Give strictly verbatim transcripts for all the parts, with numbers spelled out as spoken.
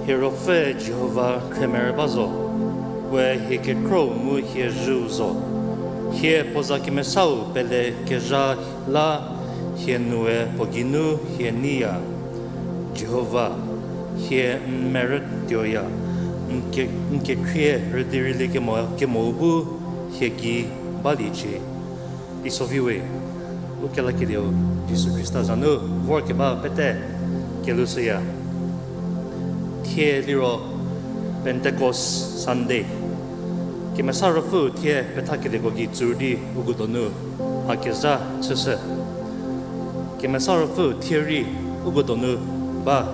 Hie Ruopfü Jihova khriemerü ba zo, we hie kekhro mu hie zhüu zo. Hie puo za kemesau pele kezha la hie nue puo geinu hie neiya. Jihova, hie n merü tuoya, n ke-, n kekhrie rüdi rülie kemo, kemo bu hie gei baliecie. Iso vi we, u kelakelieu Jisu Khrista za nu vorkeba pete kelushüya. Thie liro Pentecost Sunday. Kemesa Ruopfü thie pethakelieko gei tsur di uko donu mha kezha chüshü. Kemesa Ruopfü thie rei uko donu ba,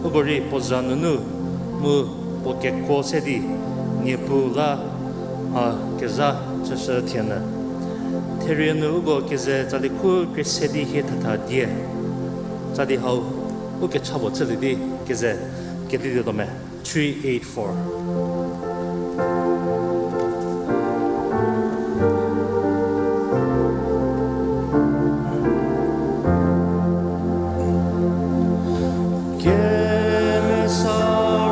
uko rei puo za nunu mu puo kekuo se di Niepuu la mha kezha chüshü thienyü. Therie nu uko keze tsali khu krie se di hie thatha die. Tsali hau u kecha puo chülie di keze kedi di to me. Three eight four. Kemesa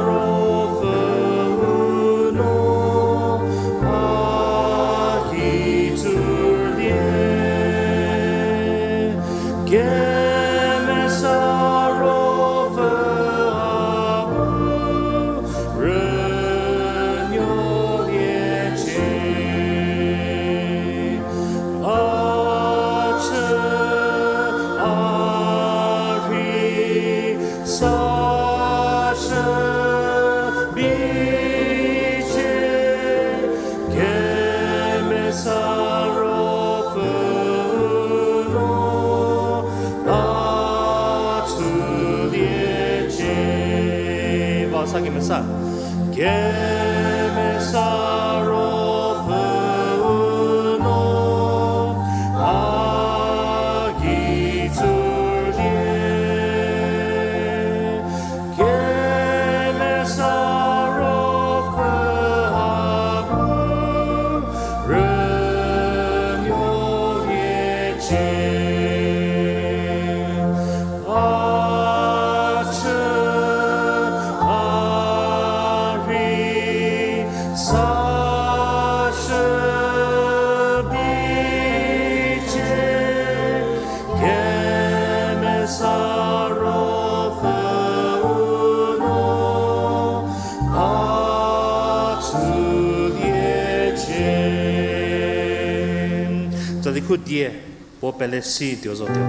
Ruopfü u no a ki tsulie. Kemesa Ruopfü a bu rünuoliecie. A chü a rhei sa shü bicie. Kemesa Ruopfü u no a tsuliecie. Va sa kemesa. Kemesa Ruopfü u no a ki tsulie. Kemesa Ruopfü a bu rünuoliecie. A chü a rhei sa shü bicie. Kemesa Ruopfü u no a tsuliecie. Tsali khu die, puo pele si tuo zotuo.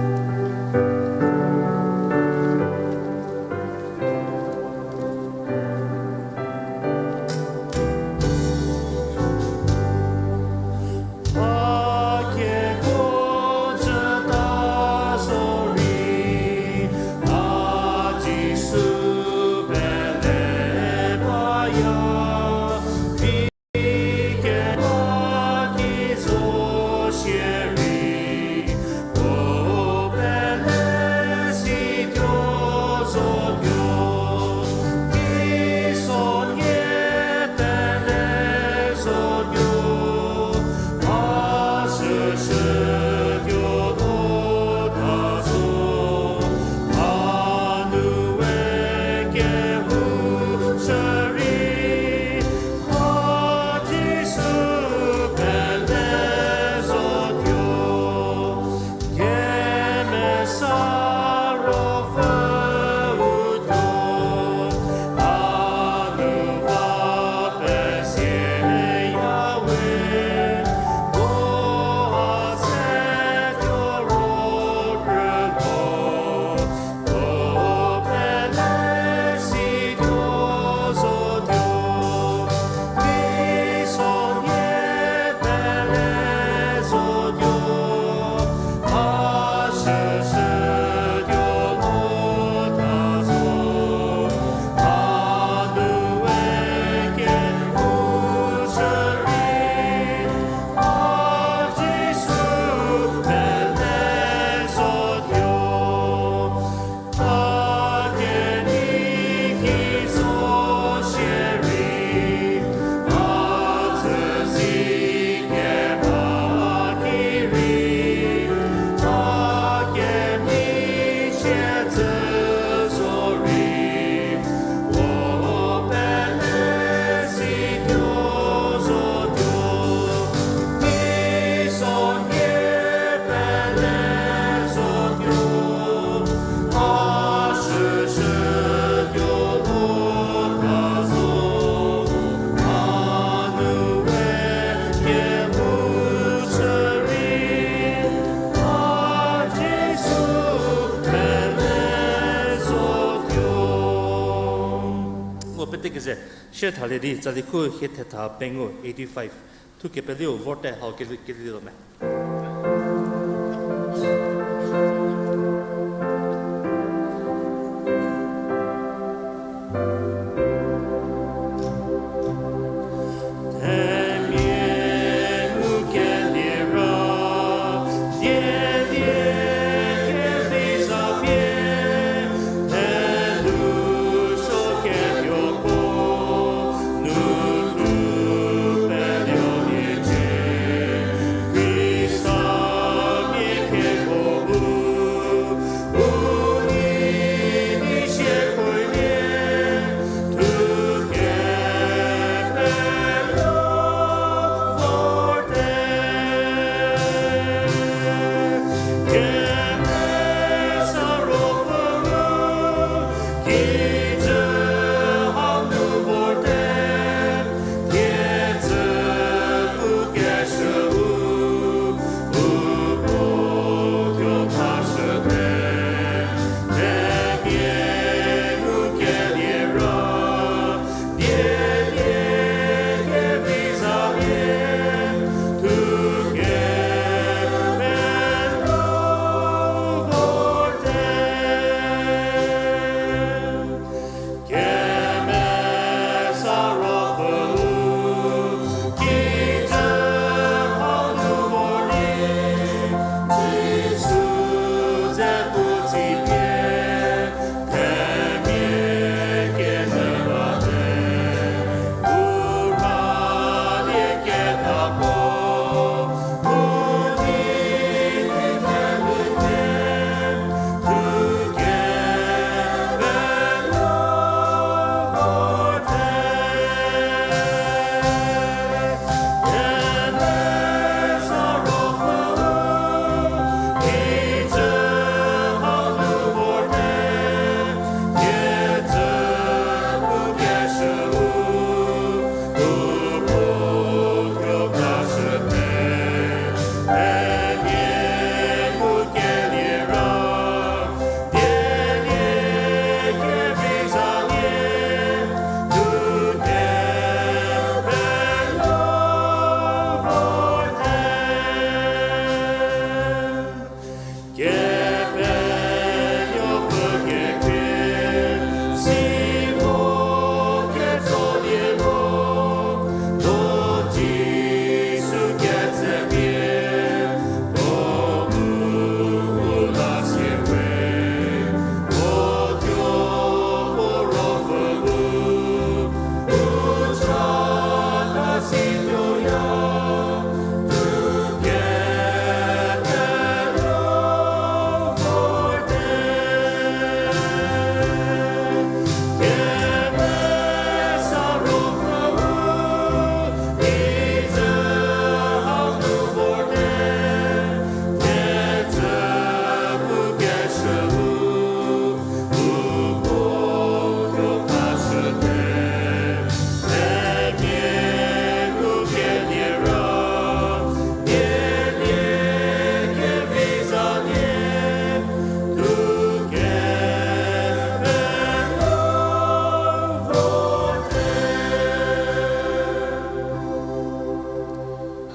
Shie thalie di, tsali khu hie thetha pengou eighty-five. Thu kepeliu vorte hau keli, keli lo me.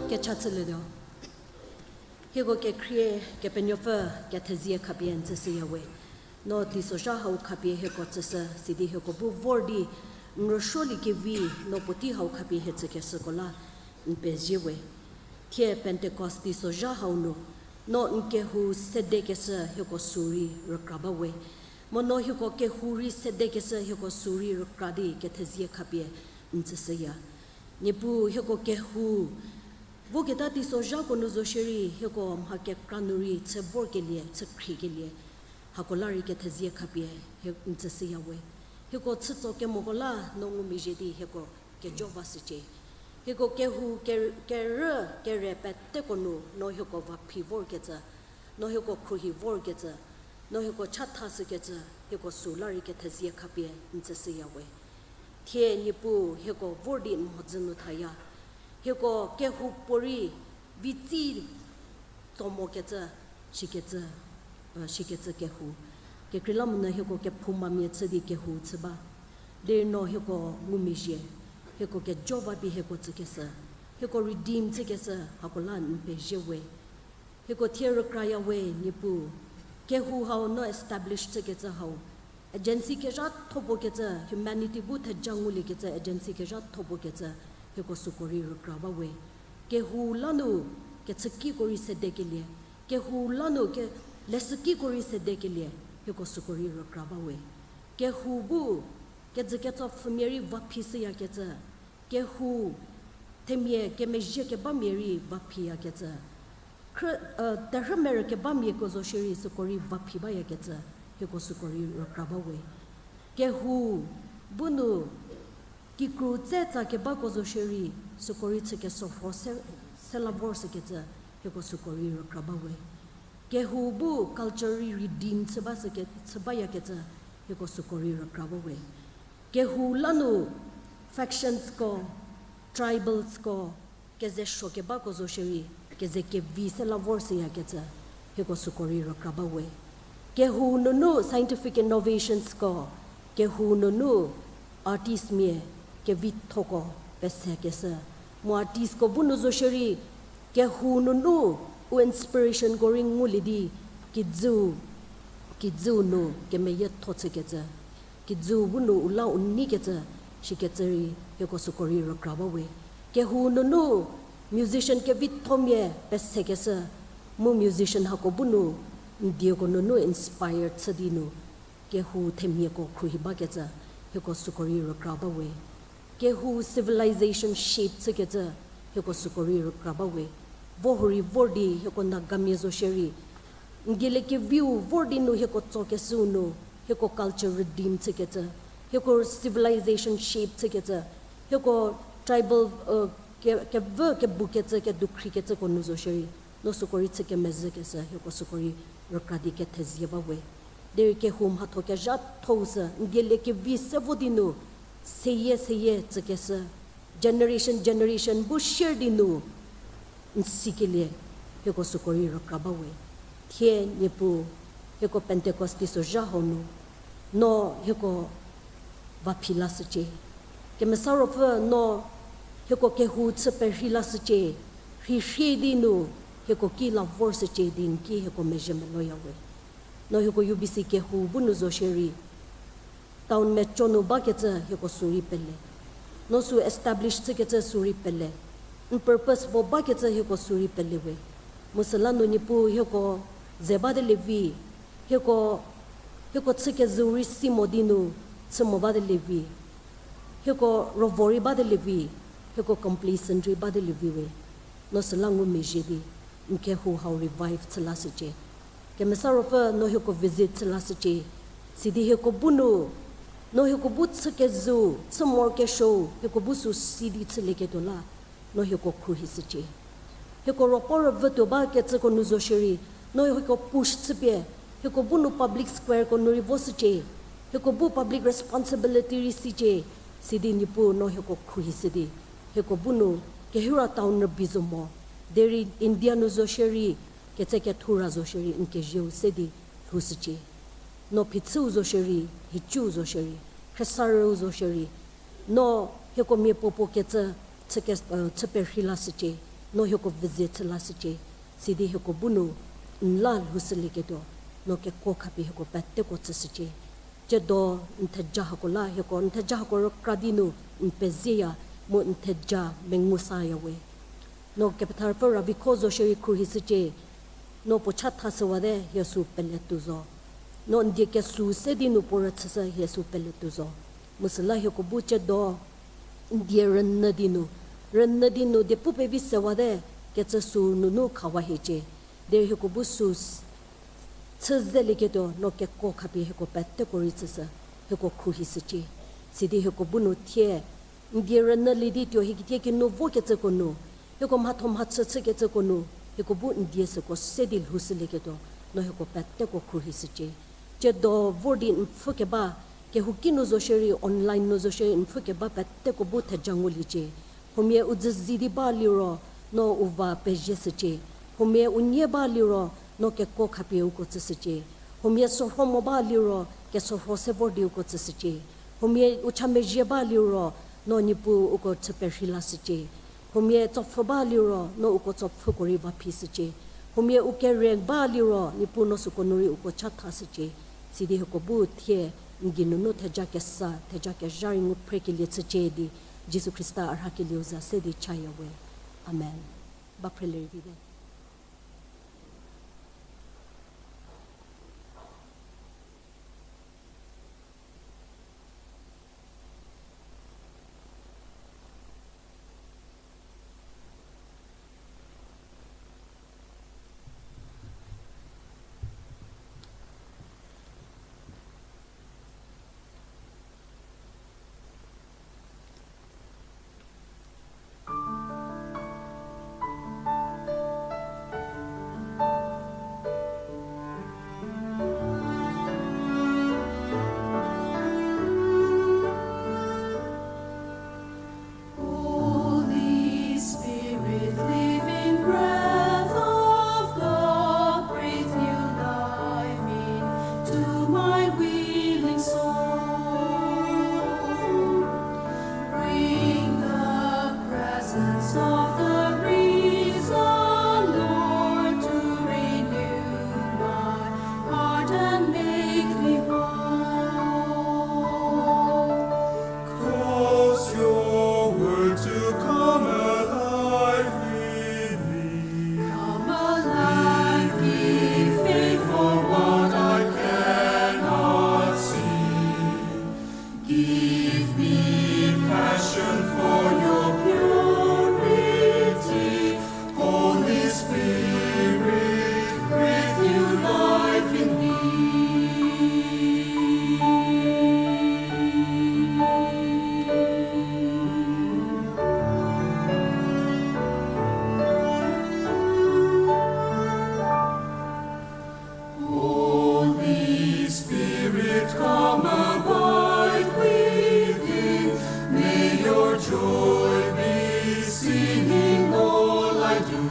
Kecha chülietuo. Hieko kekhrie Kepenuopfü kethezie khapie n tsüshüya we. No teisozha hau khapie hieko tsüshü, sidi hieko bu vor di n rüsuoliekevi no puotei hau khapie hie tsükeshüko la n pezie we. Thie Pentecost teisozha hau nu, no n kehou sedekeshü hieko sü rei rükra ba we. Mu no hieko kehou rei sedekeshü hieko sü rei rükra di kethezie khapie n tsüshüya. Niepuu hieko kehou voketa teisozhako nu zo shierei hieko mha kekra nu rei chü vorkelie, chü khriekelie, hako la rei kethezie khapie hie n tsüshüya we. Hieko chütso kemoko la no ngumezhie di hieko kejo vashücie. Hieko kehou ke-, kerü kere peteko nu no hieko vaphi vorkecü, no hieko khruohi vorkecü, no hieko chathashükecü, hieko sü la rei kethezie khapie n tsüshüya we. Thie Niepuu hieko vor di n mhodzü nu thaya. Hieko kehoupuorei vitsi tso mokecü, shikecü, e, shikecü kehou. Kekreilamonyü hieko kephoumamia chü di kehou chü ba. Derei no hieko ngumezhie, hieko kejo va pie hieko tsükeshü, hieko redeem chükeshü hako la n pezie we. Hieko thie rükraya we, Niepuu. Kehou hau no establish chükecü hau, agency kezhatho puo kecü, humanity bu theja nguliekecü agency kezhatho puo kecü, hieko süko rei rükra ba we. Kehou la nu kechükiko rei sedekelie, kehou la nu ke, leshükiko rei sedekelie, hieko süko rei rükra ba we. Kehou bu kejüketso pfhümia rei va phishüyakecü, kehou themia kemezhie kebamia rei va phiyakecü, khrü, terhü merü kebamiako zo shierei süko rei va phi bayakecü, hieko süko rei rükra ba we. Kehou bu nu kikru tse tsa kebako zo shierei, süko rei chükesorho se, se la vor shükecü, hieko süko rei rükra ba we. Kehou bu culture rei redeem chü ba süke, chü bayakecü, hieko süko rei rükra ba we. Kehou la nu factionsko, tribalsko, keze suo kebako zo shierei, keze kevi se la vor shüyakecü, hieko süko rei rükra ba we. Kehou nunu scientific innovationsko, kehou nunu artistmia kevithoko pesekeshü, mu artistko bu nu zo shierei, kehou nunu u inspirationko rei ngulie di, kijüu, kijüu nu kemeyietho chükecü, kijüu bu nu u la u neikecü, shikecü rei hieko süko rei rükra ba we. Kehou nunu musician kevithomia pesekeshü, mu musician hako bu nu n dieko nunu inspire chü di nu, kehou themiako khruohi bakecü, hieko süko rei rükra ba we. Kehou civilization shape chükecü, hieko süko rei rükra ba we. Vo hurei vor di hieko Nagamia zo shierei, n dieliekeviu vor di nu hieko tsokeshüu nu, hieko culture redeem chükecü, hieko civilization shape chükecü, hieko tribal, ke, kevü kebukecü, kedukhrikecüko nu zo shierei, no süko rei chü kemezhükeshü, hieko süko rei rükra di kethezie ba we. Derei kehou mhatho kezhathou sü n dieliekevi se vo di nu, seyie seyie tsükeshü, generation generation bu share di nu, n sikelie, hieko süko rei rükra ba we. Thie Niepuu, hieko Pentecost teisozha hau nu, no hieko va phi lashücie. Kemesa Ruopfü no hieko kehou chü perhei lashücie, rhirhie di nu hieko ki la vor shücie di n ki hieko mezhie meloya we. No hieko U B C kehou bu nu zo shierei, town meco nu bakecü hieko sü rei pele. No sü establish chükecü sü rei pele. N purpose puo bakecü hieko sü rei pele we. Mu süla nu Niepuu hieko ze bate lievi, hieko, hieko chükezhüu rei si mo di nu chü mo bate lievi, hieko rovo rei bate lievi, hieko complacent rei bate lievi we. No süla ngumezhie di n kehou hau revive chü lashücie. Kemesa Ruopfü no hieko visit chü lashücie. Sidi hieko bu nu, no hieko bu chükezhüu, chü morokesuou, hieko bu sü si di chülieketuo la, no hieko khruohishücie. Hieko ruopuo rüvütuo bakecüko nu zo shierei, no hieko push chüpie, hieko bu nu public squareko nu rei voshücie. Hieko bu public responsibility rei sicie. Sidi Niepuu no hieko khruohishü di, hieko bu nu kehira town rübei zo mo, derei India nu zo shierei, ketse kethu ra zo shierei n kezieu se di lhoushücie. No phichüu zo shierei, hiciu zo shierei, khriesarüu zo shierei, no hieko mia puopuo kecü chü perhei lashücie, no hieko visit chü lashücie. Sidi hieko bu nu n la lhoushülieketuo, no kekuo khapie hieko peteko tsüshücie. Tsiedo n theja hako la hieko n theja hako rükra di nu n pezieya, mu n theja mengu saya we. No kepethapfü Ravikho zo shierei khruohishücie. No puo chatha shüwate hie sü peletuo zo. No n die kesü se di nu puo rüchüshü hie sü peletuo zo. Mu süla hieko bu tsiedo n die rünyü di nu, rünyü di nu die pu pevi sewate kecü sü nunu khawa hiecie. Derei hieko bu sü chü zelieketuo no kekuo khapie hieko peteko rei tsüshü, hieko khruohishücie. Sidi hieko bu nu thie n die rünyülie di tuo hie kithie kinu vokecüko nu, hieko mhatho mhachü chükecüko nu, hieko bu n die süko se di lhoushülieketuo, no hieko peteko khruohishücie. Tsiedo vor di n pfhükeba, kehouki nu zo shierei, online nu zo shierei n pfhükeba peteko bu theja nguliecie. Huomia u dzüzi di ba liro, no u va pezie shücie. Huomia u nie ba liro, no kekuo khapie uko tsüshücie. Huomia sorho mo ba liro, kesorho se vor di uko tsüshücie. Huomia u cha mezhie ba liro, no Niepuu uko chü perhei lashücie. Huomia tsopfhü ba liro, no uko tsopfhüko rei va phishücie. Huomia u kere ba liro, Niepuu no süko nu rei uko chathashücie. Sidi hieko bu thie, n geinunu theja kesa, theja kezha rei ngu phrekelie chücie di, Jisu Khrista a rhakelieu za se di chaya we. Amen. Ba phrelie rei vite. Holy Spirit, living breath of God, breathe new life into my willing soul. Bring the presence of the risen Lord to renew my heart and make me whole. 'Cause your word to come alive in me. Come alive, give faith for what I cannot see. Give me passion for your purity. Holy Spirit, breathe new life in me. Holy Spirit, come abide within. May your joy be seen in all I do.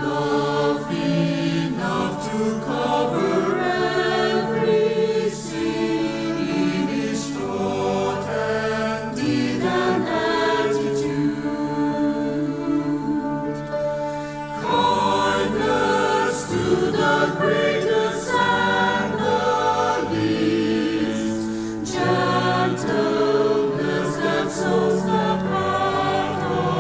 Love enough to cover every sin in each thought and deed and attitude. Kindness to the greatest and the least, gentleness that sows the path of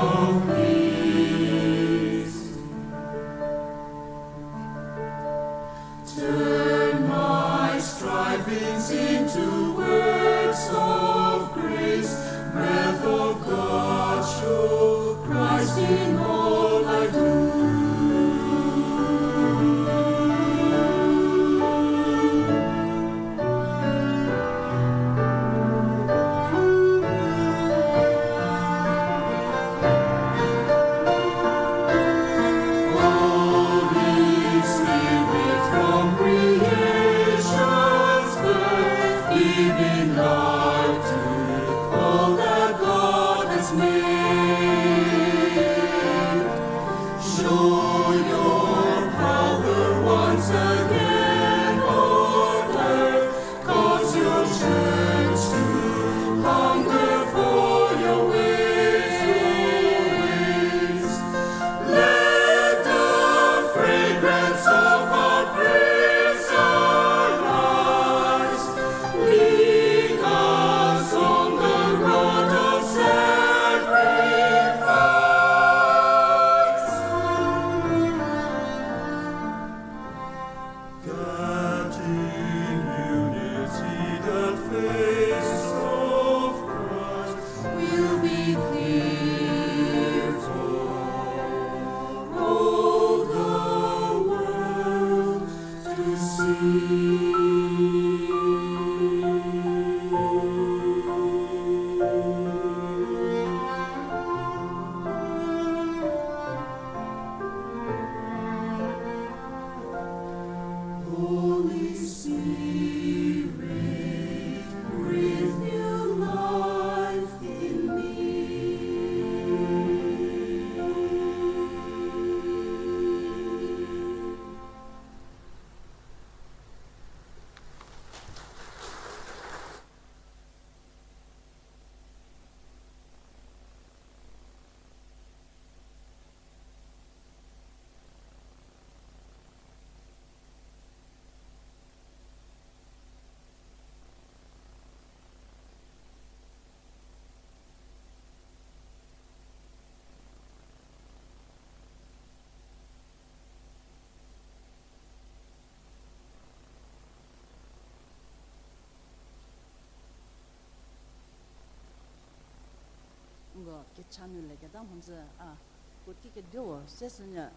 kecha nu leketa mhodzü a, puotei keduo se sünyü.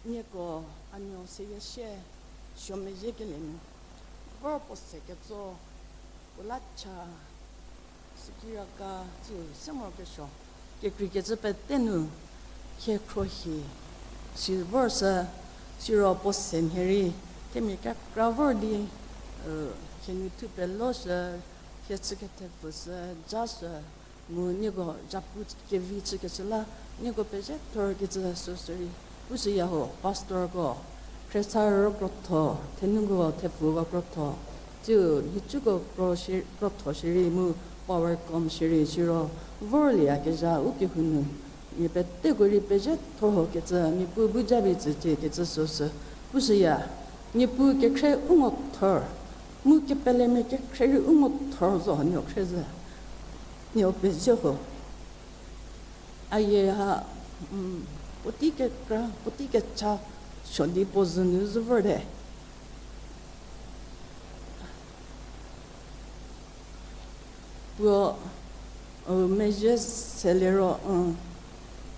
Nieko a nuo seyie sie, suo mezhiekelie nu, vor puo se ketso, puo la cha, sikiraka, tsü se morokesuo, kekreikecü pete nu, khie khruohi, si vor sü, siro puo se nhie rei, themia kekra vor di, khie nu thu pelo shü, khie chü kethepfü sü, ja shü, mu nieko japu kevi chükecü la, nieko pezhie thorkecü süsü rei, pushüya ho, pastorko, khriesarüko krotho, thenuko thepfuko krotho, tsiu nhicuko kro shi-, krotho shierei mu power com shierei siro, vorlieyakezha u kehou nu, mia peteko rei pezhie thor hokecü, Niepuu bu jabi tsücie kecü süsü, pushüya, Niepuu kekhrie u ngo thor, mu kepelemia kekhrie rei u ngo thor zo, nieko khrie zhü, nieko pezhie ho. A yie ha, puotei kekra, puotei kecha, suo di puo zhü nu zhü vorte. Puo, mezhie se liro,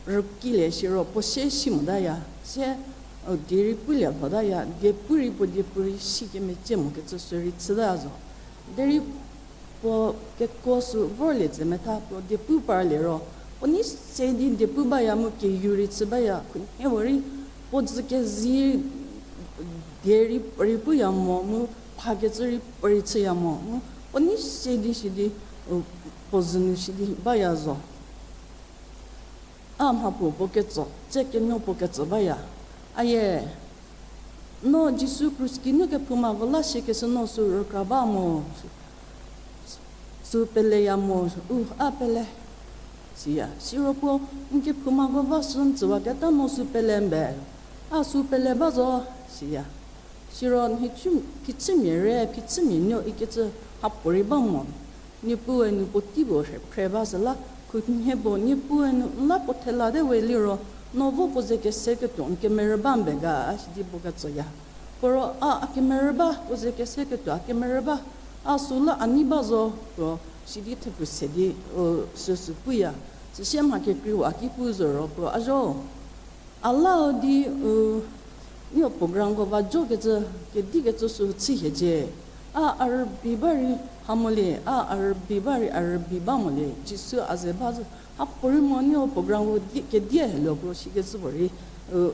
rükilie siro puo sie si motaya, sie, die rei pulie lhotaya, die pu rei puo die pu rei si kemecie mokecü sü rei chüta zo. Derei puo kekuo sü vorlie tse metha puo die pu parlie ro, puo nei se di die pu baya mu keyu rei chü baya, khunhie puo rei puo dzü kezi die rei puo rei puya mo mu phakecü rei puo rei chüya mo mu puo nei se di si di, puo zhü nu si di baya zo. A mhapuo puo ketso, tse kenuo puo ketso baya. A yie, no Jisu krus ki nu kephoumako la siekeshü no sü rükra ba mo, sü peleya mo, u a pele, siya. Siro puo, n kephoumako va sü n tsüwaketa no sü pele mbe, a sü pele ba zo, siya. Siro phichümia re, phichümia nuo ikecü mhapuorei ba mo. Niepuue nu puotei puo rhe phre ba süla, khunhie puo Niepuue nu n la puo thelate we liro, no vo puo ze keseketuo n kemerü ba mbe ga, a sidi puo ketsoya. Puo ro a, a kemerü ba, puo ze keseketuo a kemerü ba, a süla a nei ba zo, puo sidi thepfü se di, u, süsü puya. Süsie mha kekreiwa ki pu zo ro, puo a zo. A la di, u, nieko programko va jokecü, kedikecü sü chü hiecie. A, a rübei ba rei ha molie, a, a rübei ba rei a rübei ba molie, Jisu a ze ba zü, hapuorei mo nieko programko di, kedie helo puo sikecü puorei, u,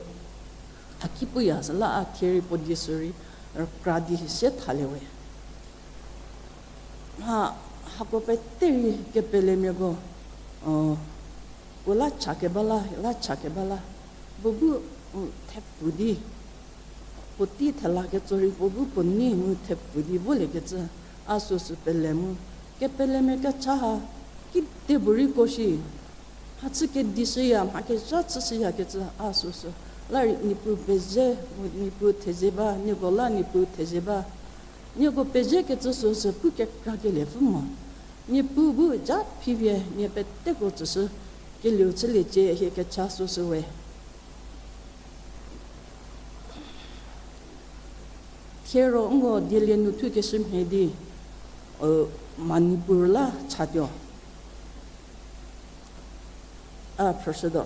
a ki puya süla a thie rei puo die sü rei, rükra di sie thalie we. Mha, hako pete rei kepelemiako, u, puo la cha keba la, la cha keba la, puo bu, u, thepfü di, puotei thela ketso rei puo bu puo nei mu thepfü di voliekecü, a süsü pele mu, kepelemia kecha ha, kide puorei ko shi, mhachü kedi shüya, mha kezha chü shüyakecü a süsü. La rei Niepuu pezie, mu Niepuu thezie ba, nieko la Niepuu thezie ba. Nieko peziekecü süsü pu kekra keliepfü mo. Niepuu bu ja phipie mia peteko tsüshü, kelieu chüliecie hie kecha süsü we. Thiero nko dielie nu thukeshü mhie di, u, Manipur la chatuo. A phrüshütuo.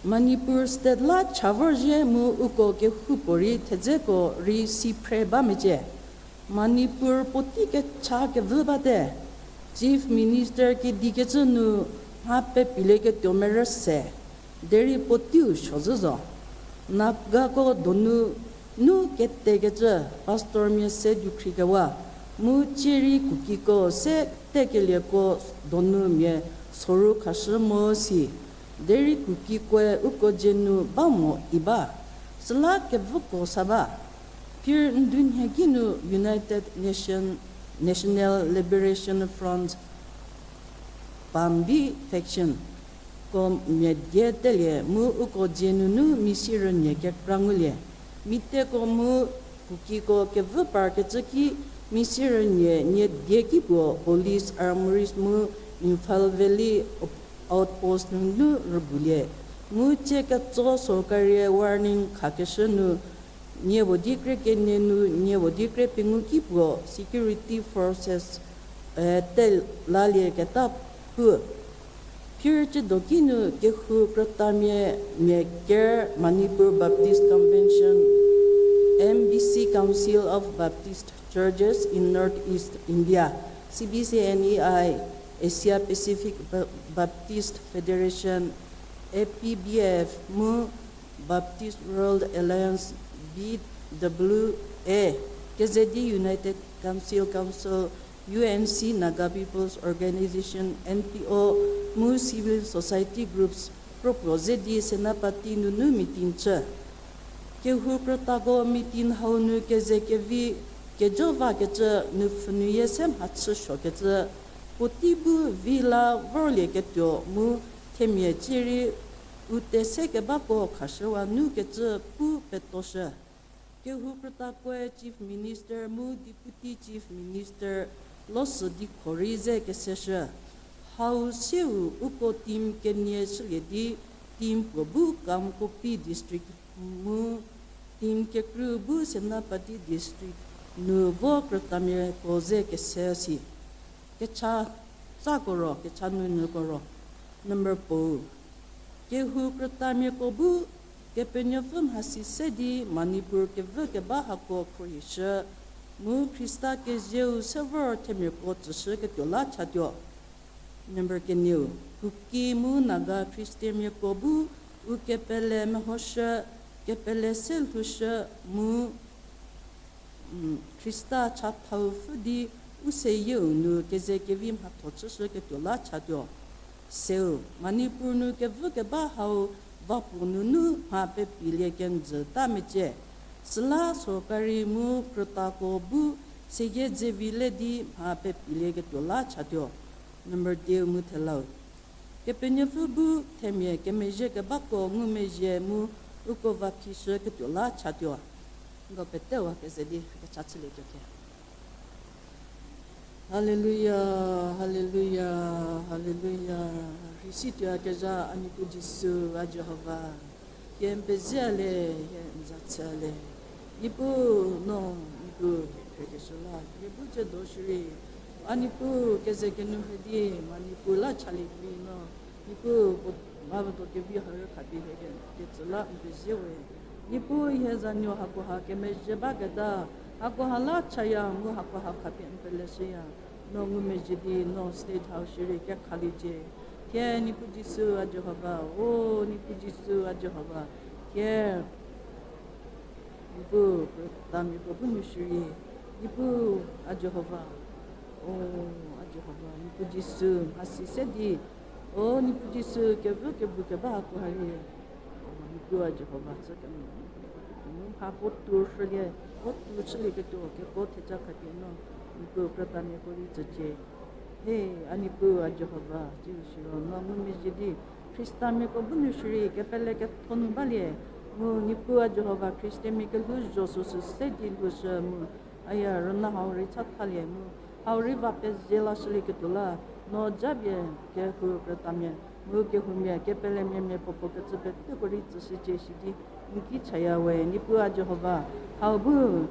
Manipur state la cha vorzhie mu uko kehoupuorei thedzeko rei si phre ba mecie. Manipur puotei kecha kevü bate. Chief Minister kedikecü nu mha pepilieketuo merü se. Derei puoteiu suozhü zo. Nagako donu nu ketekecü pastormia se dukhrikewa, mu tsie rei Kukiko se tekelieko donu mia soru khashü mo si. Derei Kukikoe uko dzie nu ba mo i ba. Süla kevüko sa ba. Phir ndunhie ki nu United Nation, National Liberation Front, Pambi faction ko mia die telie mu uko dzie nunu misi rünyie kekra ngulie. Miteko mu Kukiko kevü parkecü ki misi rünyie nie die ki puo police armories mu Imphal Valley outpost nunu rügulie. Mu tsie ketso sorkarie warning khakeshü nu nie puo di kre kenie nu nie puo di kre pengou ki puo security forces, eh, te lalieketa pu. Phir cüdoki nu kehou krütamia mia ker Manipur Baptist Convention, M B C, Council of Baptist Churches in North East India, C B C N E I, Asia Pacific Ba-, Baptist Federation, A P B F, mu Baptist World Alliance, B W A, kezedi United Council Council, U N C, Naga People's Organization, N P O, mu civil society groups kropuo ze di Senapati nunu meeting chü. Kehou krütako meeting hau nu keze kevi kejo vakecü nu pfhünuye se mhachü suokecü, puotei bu vi la vorlieketuo mu themia cierei u tese kebako khashüwa nukecü pu petoshü. Kehou krütakoe Chief Minister mu Deputy Chief Minister losü di khorei ze keseshü. Hau siu uko team kenie shülie di team puo bu Kamkopi District mu team kekrü bu Senapati District nu vo krütamiako ze kese si. Kecha tsako ro, kecha nunuko ro. Number puo. Kehou krütamiako bu Kepenuopfü mhasi se di Manipur kevü keba hako khruohishü, mu Khrista kezieu se vor themiako tsüshüketuo la chatuo. Number kenieu, Kuki mu Naga Khristanmiako bu u kepele mehoshü, kepele se lhoushü mu Khrista chathau pfü di u seyieu nu keze kevi mhatho chüshüketuo la chatuo. Seu, Manipur nu kevü keba hau vapuo nunu mha pepilie kenjü ta mecie. Süla sorkari mu krütako bu seyie dzevi le di mha pepilieketuo la chatuo. Number dieu mu thelau. Kepenuopfü bu themia kemezhie kebako ngumezhie mu uko va phishüketuo la chatuo. Nko petewa keze di kecha chülietuo khe. Haleluya, haleluya, haleluya. Rheisituo kezha a Niepuu Jisu, a Jihova. Hie n pezie le, hie n za chü le. Niepuu no, Niepuu, khrekeshü la hie bu ciedo shierei, a Niepuu keze kenu hedi, Manipur la chalie vi no, Niepuu puo, ba medo kevi harü khapie hie ke, ketsü la n pezie we. Niepuu hie zanuo hakoha kemezhie baketa, hakoha la chaya mu hakoha khapie n peleshüya. No ngumezhie di no state hau shierei kekhaliecie. Thie Niepuu Jisu a Jihova, o Niepuu Jisu a Jihova. Thie Niepuu krütamiako bu nu shierei, Niepuu a Jihova, o a Jihova, Niepuu Jisu mhasi se di, o Niepuu Jisu kevü kebou keba hakoha rei, o Niepuu a Jihova chü kemo, mu mha puo tou shülie, puo tou shülieketuo keko theja khapie no, Niepuu krütamiako rei tsücie. He, a Niepuu a Jihova, tsiu siro no ngumezhie di, Khristamiako bu nu shierei kepele ketho nu balie, mu Niepuu a Jihova Khristamiako lhou zho süsü se di lhoushü mu, aya rüna hau rei chathalie mu, hau rei va pezie lashülieketuo la, no japie kehou krütamia mu kehoumia kepelemia mia puo puo kecü peteko rei tsüshücie sidi n ki chaya we. Niepuu a Jihova, hau bu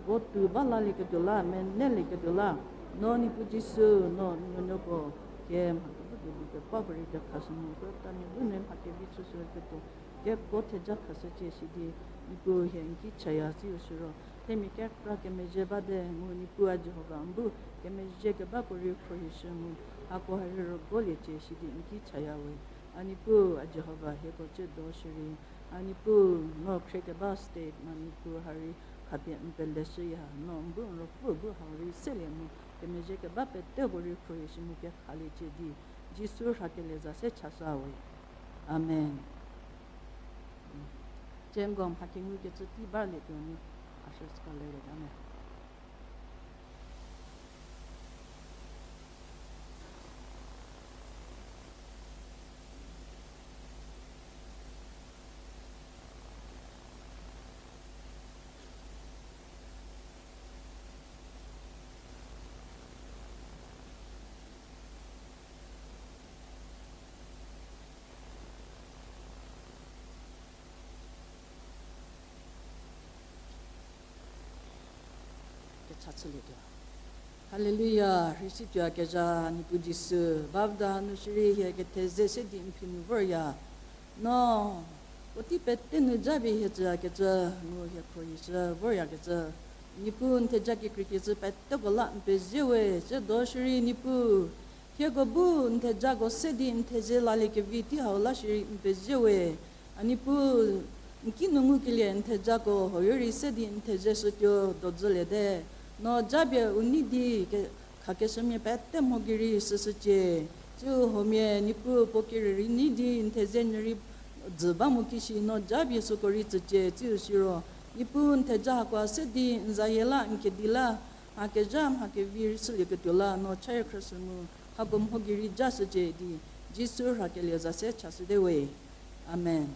puo tou ba lalieketuo la, menelieketuo la, no Niepuu Jisu, no n nuonuoko, thie mha kevü kebou kebako rei kekhashü mu krütamia bu nu mha kevi chüshüketuo keko theja khashücie sidi, Niepuu hie n ki chaya tsiu siro, themia kekra kemezhie bate mu Niepuu a Jihova n bu kemezhie kebako rei khruohishü mu, hakoha rei rügoliecie sidi n ki chaya we. A Niepuu a Jihova hieko ciedo shierei, a Niepuu no khrie keba state Manipur ha rei khapie n peleshüya, no n bu n ruopfü bu hau rei selie mu kemezhie keba peteko rei khruohishü mu kekhaliecie di, Jisu rhakelie za se chasa we. Amen. Cengo mha kengukecü tei balietuo mu, ushersko lereta me. cha chülietuo. Haleluya, rhei situoyakezha Niepuu Jisu, bavda hanu shierei hie ketheze se di n phi nu vorya. No, puotei pete nu japie hie tsüyakecü, mu hie khruohishü voryakecü. Niepuu n theja kekreikecü peteko la n pezie we, tsiedo shierei Niepuu, hieko bu n thejako se di n theze laliekevi tei hau la shierei n pezie we. A Niepuu, n ki nu ngukelie n thejako huoyo rei se di n theze shütuo dozüliete. No japie u nei di ke-, khakeshümia pete mho gei rei shüshücie. Tsiu huomia Niepuu puo kerei rei nei di n theze nyü rei dzü ba mo kishi no japie süko rei tsücie. Tsiu siro, Niepuu n theja hakoa se di n zayie la n kedi la, mha kezha mha kevi rei shülieketuo la no cha rei khrüshü mu, hako mho gei rei jashücie di, Jisu rhakelie za se chashüte we. Amen.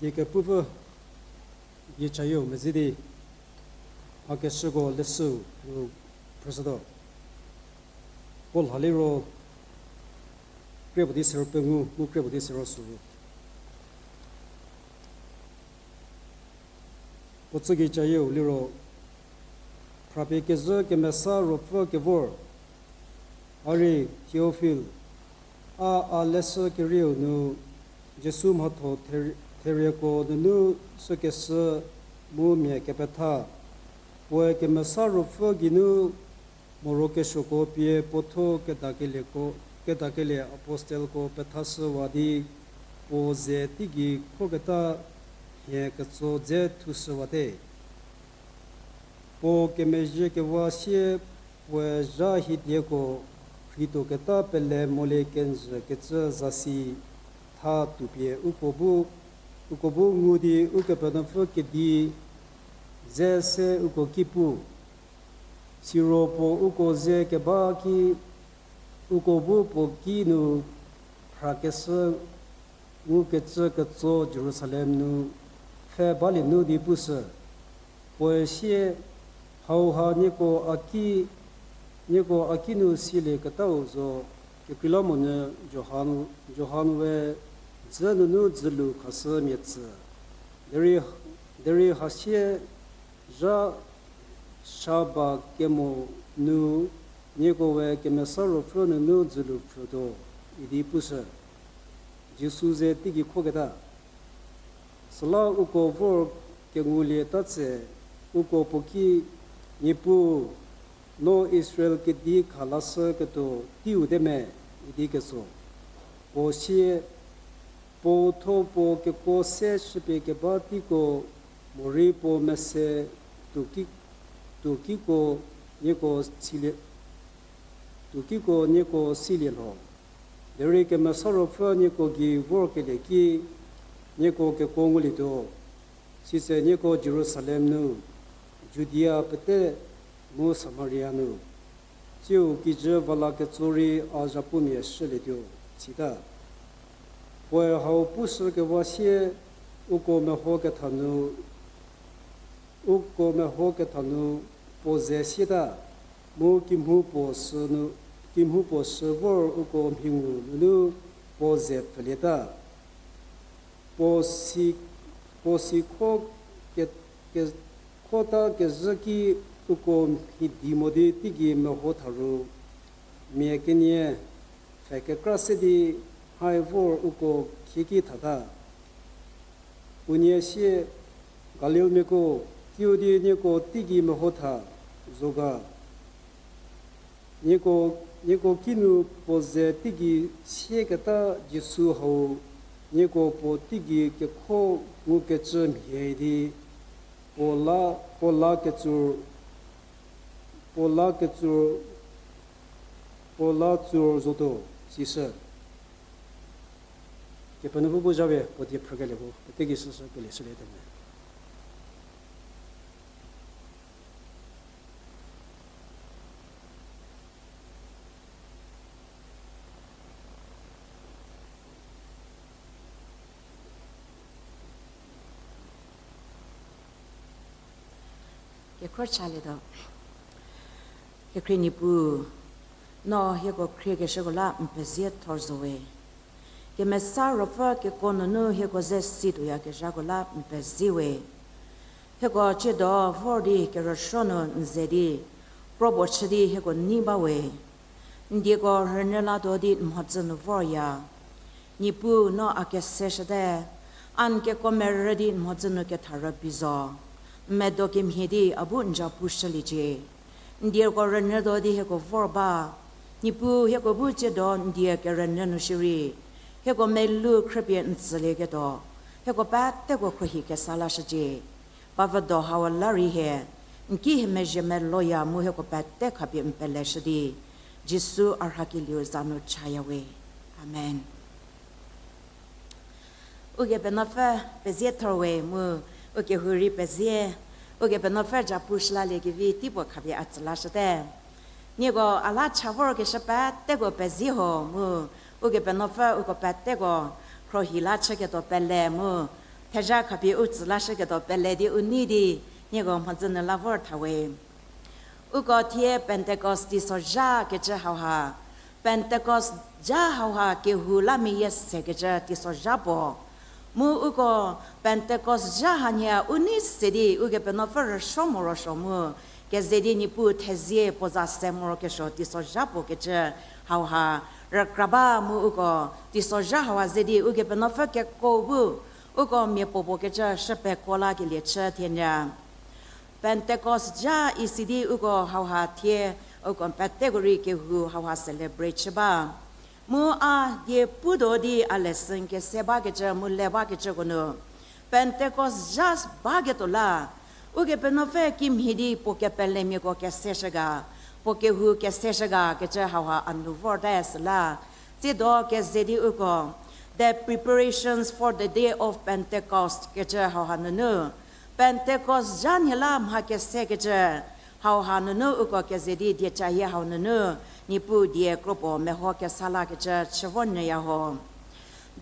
Die kepupfü, die chayieu mezhü di, mhakeshüko leshüu nu phrüshütuo. Paul ha liro, krie puo di siro pengou, mu krie puo di siro suru. Puo tsügei chayieu liro, phrapie kezhü kemesa ruopfü kevor, a rei Theofil, a a leshü kerieu nu, Jisu mhatho therieko nunu chükeshü mu mia kepetha, puoe kemesa ruopfü geinu morokesuoko pie puotho kedakelieko, kedakelie apostelko pethashüwa di, puo ze teigei khoketa mhie ketso dze thushüwate. Puo kemezhie kewa sie puoe zha hidieko rhituoketa pele molie kenjü kecü zasi tha tuopie uko bu, uko bu ngu di Ukepenuopfü kedi dze se uko ki pu. Siro puo uko ze keba ki, uko bu puo ki nu phrakeshü ngukecü ketso Jerusalem nu pfhe balie nu di pushü. Puoe sie, hauha nieko a ki, nieko a ki nu silieketau zo, kekreilamonyü Johan, Johan we dzü nunu dzülu khashü mia tsü. Derei, derei hasie zha saba kemo nu nieko we kemesa ruopfü nunu dzülu phrütuo, idi pushü. Jisu ze teigei khoketa. Süla uko vor kengulieta tse, uko puo ki, Niepuu, no Israel kedi khalashüketuo teiu te me, idi ketso. Puo sie, puo tho puo kekuo se shüpie keba teiko, morei puo mese tuoki, tuokiko nieko silie, tuokiko nieko silie lho. Derei kemesa ruopfü nieko gei vorkelie ki, nieko kekuo ngulietuo. Sitse nieko Jerusalem nu Judia pete mu Samaria nu, tsiu kijü va la ketso rei a zhapumia shülietuo, sita. Puoe hau pushükewa sie uko meho ketha nu, uko meho ketha nu puo ze sieta, mu kimhu puo sü nu, kimhu puo sü vor uko mhingu nunu puo ze pfülieta. Puo si, puo si kho ke, ke, khota kezhü ki uko mhidi mo di teigei meho tha ru, mia kenie pfhe kekra se di hai vor uko khieki thata. Unie sie, Galilmiako, kiüdi nieko teigei meho tha zo ga? Nieko, nieko kinu puo ze teigei sieketa Jisu hau, nieko puo teigei kekho ngukecü mhie di, puo la, puo la ketsur, puo la ketsur, puo la tsur zotuo, sishü. Kepenuopfü bu zhawe puo die phrükelie bu pete gei süsü kelie shülie te me. Kekhro chalietuo. Kekhrie Niepuu, no hieko khriekeshüko la n pezie thor zo we. Kemesa Ruopfü keko nunu hieko ze situoyakezhako la n pezie we. Hieko tsiedo vor di kerüsuo nu n ze di, kropuo chü di hieko nei ba we. N dieko rünyü latuo di n mhodzü nu vorya. Niepuu no a keseshüte, a n keko merü di n mhodzü nu ketha rübei zo. N medo kemhie di a bu n ja pushüliecie. N dieko rünyütuo di hieko vor ba. Niepuu hieko bu tsiedo n die kerünyü nu shierei, hieko melou khrüpie n tsülieketuo, hieko peteko khruohi kesa lashücie. Bavüdo hau la rei hie, n ki hie mezhie meloya mu hieko pete khapie n peleshü di, Jisu a rhakelieu za nu chaya we. Amen. Ukepenuopfü pezie thor we mu ukehou rei pezie, Ukepenuopfü ja pushülaliekevi teipuo khapie a tsü lashüte. Nieko a la cha vorkeshü peteko pezie ho mu Ukepenuopfü uko peteko khruohi la chüketuo pele mu thezha khapie u tsü lashüketuo pele di u nei di nieko mhodzü nu la vor tha we. Uko thie Pentecost teisozha kecü hauha, Pentecost zha hauha kehou la meyie sekecü teisozha puo. Mu uko Pentecost zha hanhie u nei se di Ukepenuopfü rüsuo morosuo mu keze di Niepuu thezie puo za se morokesuo teisozha puo kecü hauha rükra ba mu uko teisozha hauha ze di Ukepenuopfü keko bu uko miapuopuo kecü shüpekuo lakelie chü thienyü. Pentecost zha isi di uko hauha thie uko peteko rei kehou hauha celebrate chü ba. Mu a die putuo di a lesson kese bakecü mu le bakecüko nu, Pentecost zha baketuo la Ukepenuopfü kimhie di puo kepelemiako keseshü ga, puo kehou keseshü ga kecü hauha a nu vorte süla. Tsiedo keze di uko, The Preparations for the Day of Pentecost kecü hauha nunu, Pentecost zha nhie la mha kesekecü hauha nunu uko keze di dieca hie hau nunu Niepuu die kropuo meho kesa lakecü chü vo nyüya ho.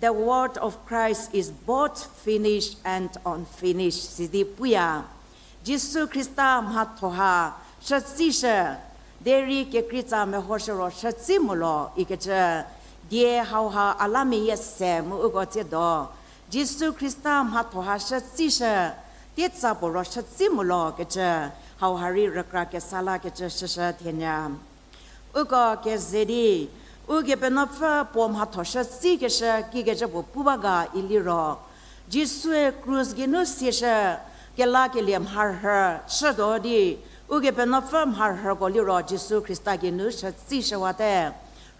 The word of Christ is both finished and unfinished sidi puya. Jisu Khrista mhatho ha shütsishü, derei kekreitsa mehoshü ro shütsi molo ikecü die hauha a la meyie se mu uko tsiedo. Jisu Khrista mhatho ha shütsishü, tietsa puo ro shütsi molo kecü hauha rei rükra kesa lakecü shüshü thienyü. Uko keze di, Ukepenuopfü puo mhatho shütsikeshü kikecü puo pu ba ga iliro, Jisue krus geinu sieshü kelakelie mharhü chütuo di, Ukepenuopfü mharhüko liro Jisu Khrista geinu shütsishüwate,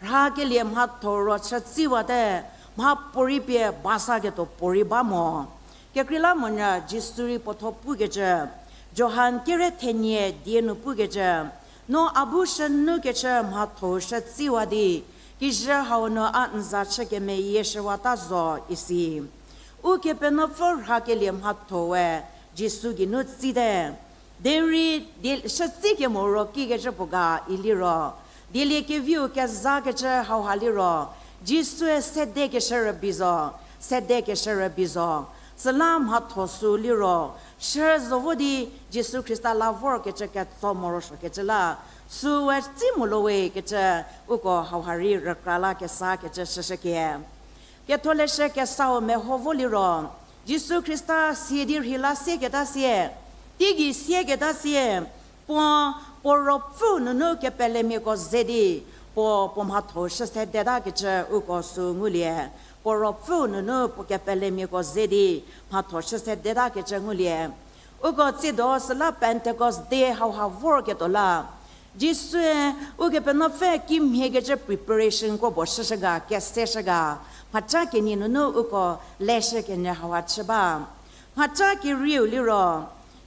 rhakelie mhatho ro shütsiwate, mhapuorei pie basaketuo puorei ba mo. Kekreilamonyü Jisu rei puotho pukecü, Johan kere thenie die nu pukecü, no a bu shünukecü mhatho shütsiwa di, kijü hau nu a n za chü kemeyieshüwata zo isi. Ukepenuopfü rhakelie mhatho we Jisu geinu tsite. Derei die shütsi kemo ro kikecü puo ga iliro, dieliekeviu kezakecü hauha liro, Jisue sedekeshü rübei zo, sedekeshü rübei zo. Süla mhatho sü liro, shü zo vo di Jisu Khrista la vorkecü ketso morosuokecü la, süe tsi mo lo we kecü uko hauha rei rükra la kesakecü shüshükie. Ketholeshü kesau meho vo liro, Jisu Khrista sie di rheila sieketa sie, teigei sieketa sie, puo, puo ruopfü nunu kepelemiako ze di, puo, puo mhatho shü sedetakecü uko sü ngulie. Puo ruopfü nunu puo kepelemiako ze di, mhatho shü sedetakecü ngulie. Uko tsiedo süla Pentecost Day hauha vorketuo la, Jisue, Ukepenuopfü kimhiekecü preparationko puo shüshü ga, keseshü ga, mhaca kenie nunu uko leshü kenyü hauha chü ba. Mhaca kerieu liro,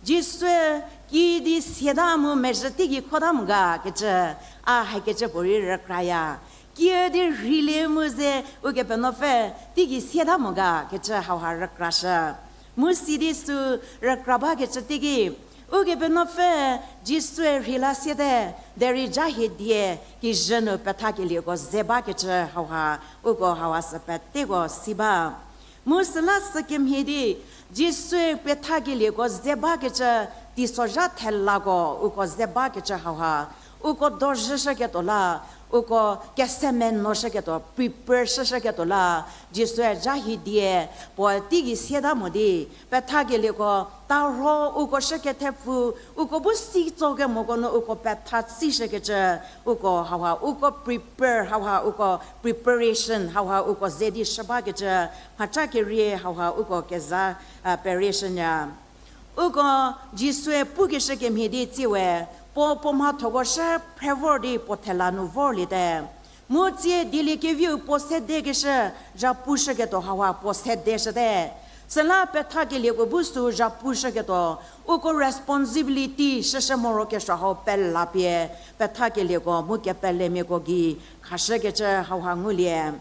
Jisue kiüdi siata mu mezhü teigei khota mo ga kecü, a hakecü puorei rükraya. Kiüdi rheilie mu ze Ukepenuopfü teigei siata mo ga kecü hauha rükrashü. Mu sidi sü rükra bakecü teiki, Ukepenuopfü Jisue rheila siete, derei ja hie die kijü nu pethakelieko ze bakecü hauha, uko hauha sü peteko si ba. Mu süla sükemhie di, Jisue pethakelieko ze bakecü teisozha thelako uko ze bakecü hauha, uko dozhüshüketuo la, uko kesemenoshüketuo, prepare shüshüketuo la, Jisue ja hie die, puo teigei siata mo di, pethakelieko tarho uko shükethepfu, uko bu sitsokemoko nu uko petha tsishükecü, uko hauha, uko prepare hauha, uko preparation hauha, uko ze di shü bakecü, mhaca kerie hauha, uko keza, a, preparation ya. Uko Jisue pukeshü kemhie di tsiewe, puo puo mhathoko shü phre vor di puo thela nu vorliete. Mu tsie dieliekeviu puo sedekeshü, zhapushüketuo hauha puo sedeshüte. Süla pethakelieko bu sü zhapushüketuo, uko responsibility shüshü morokesuo hau pela pie, pethakelieko mu kepelemiako gei khashükecü hauha ngulie.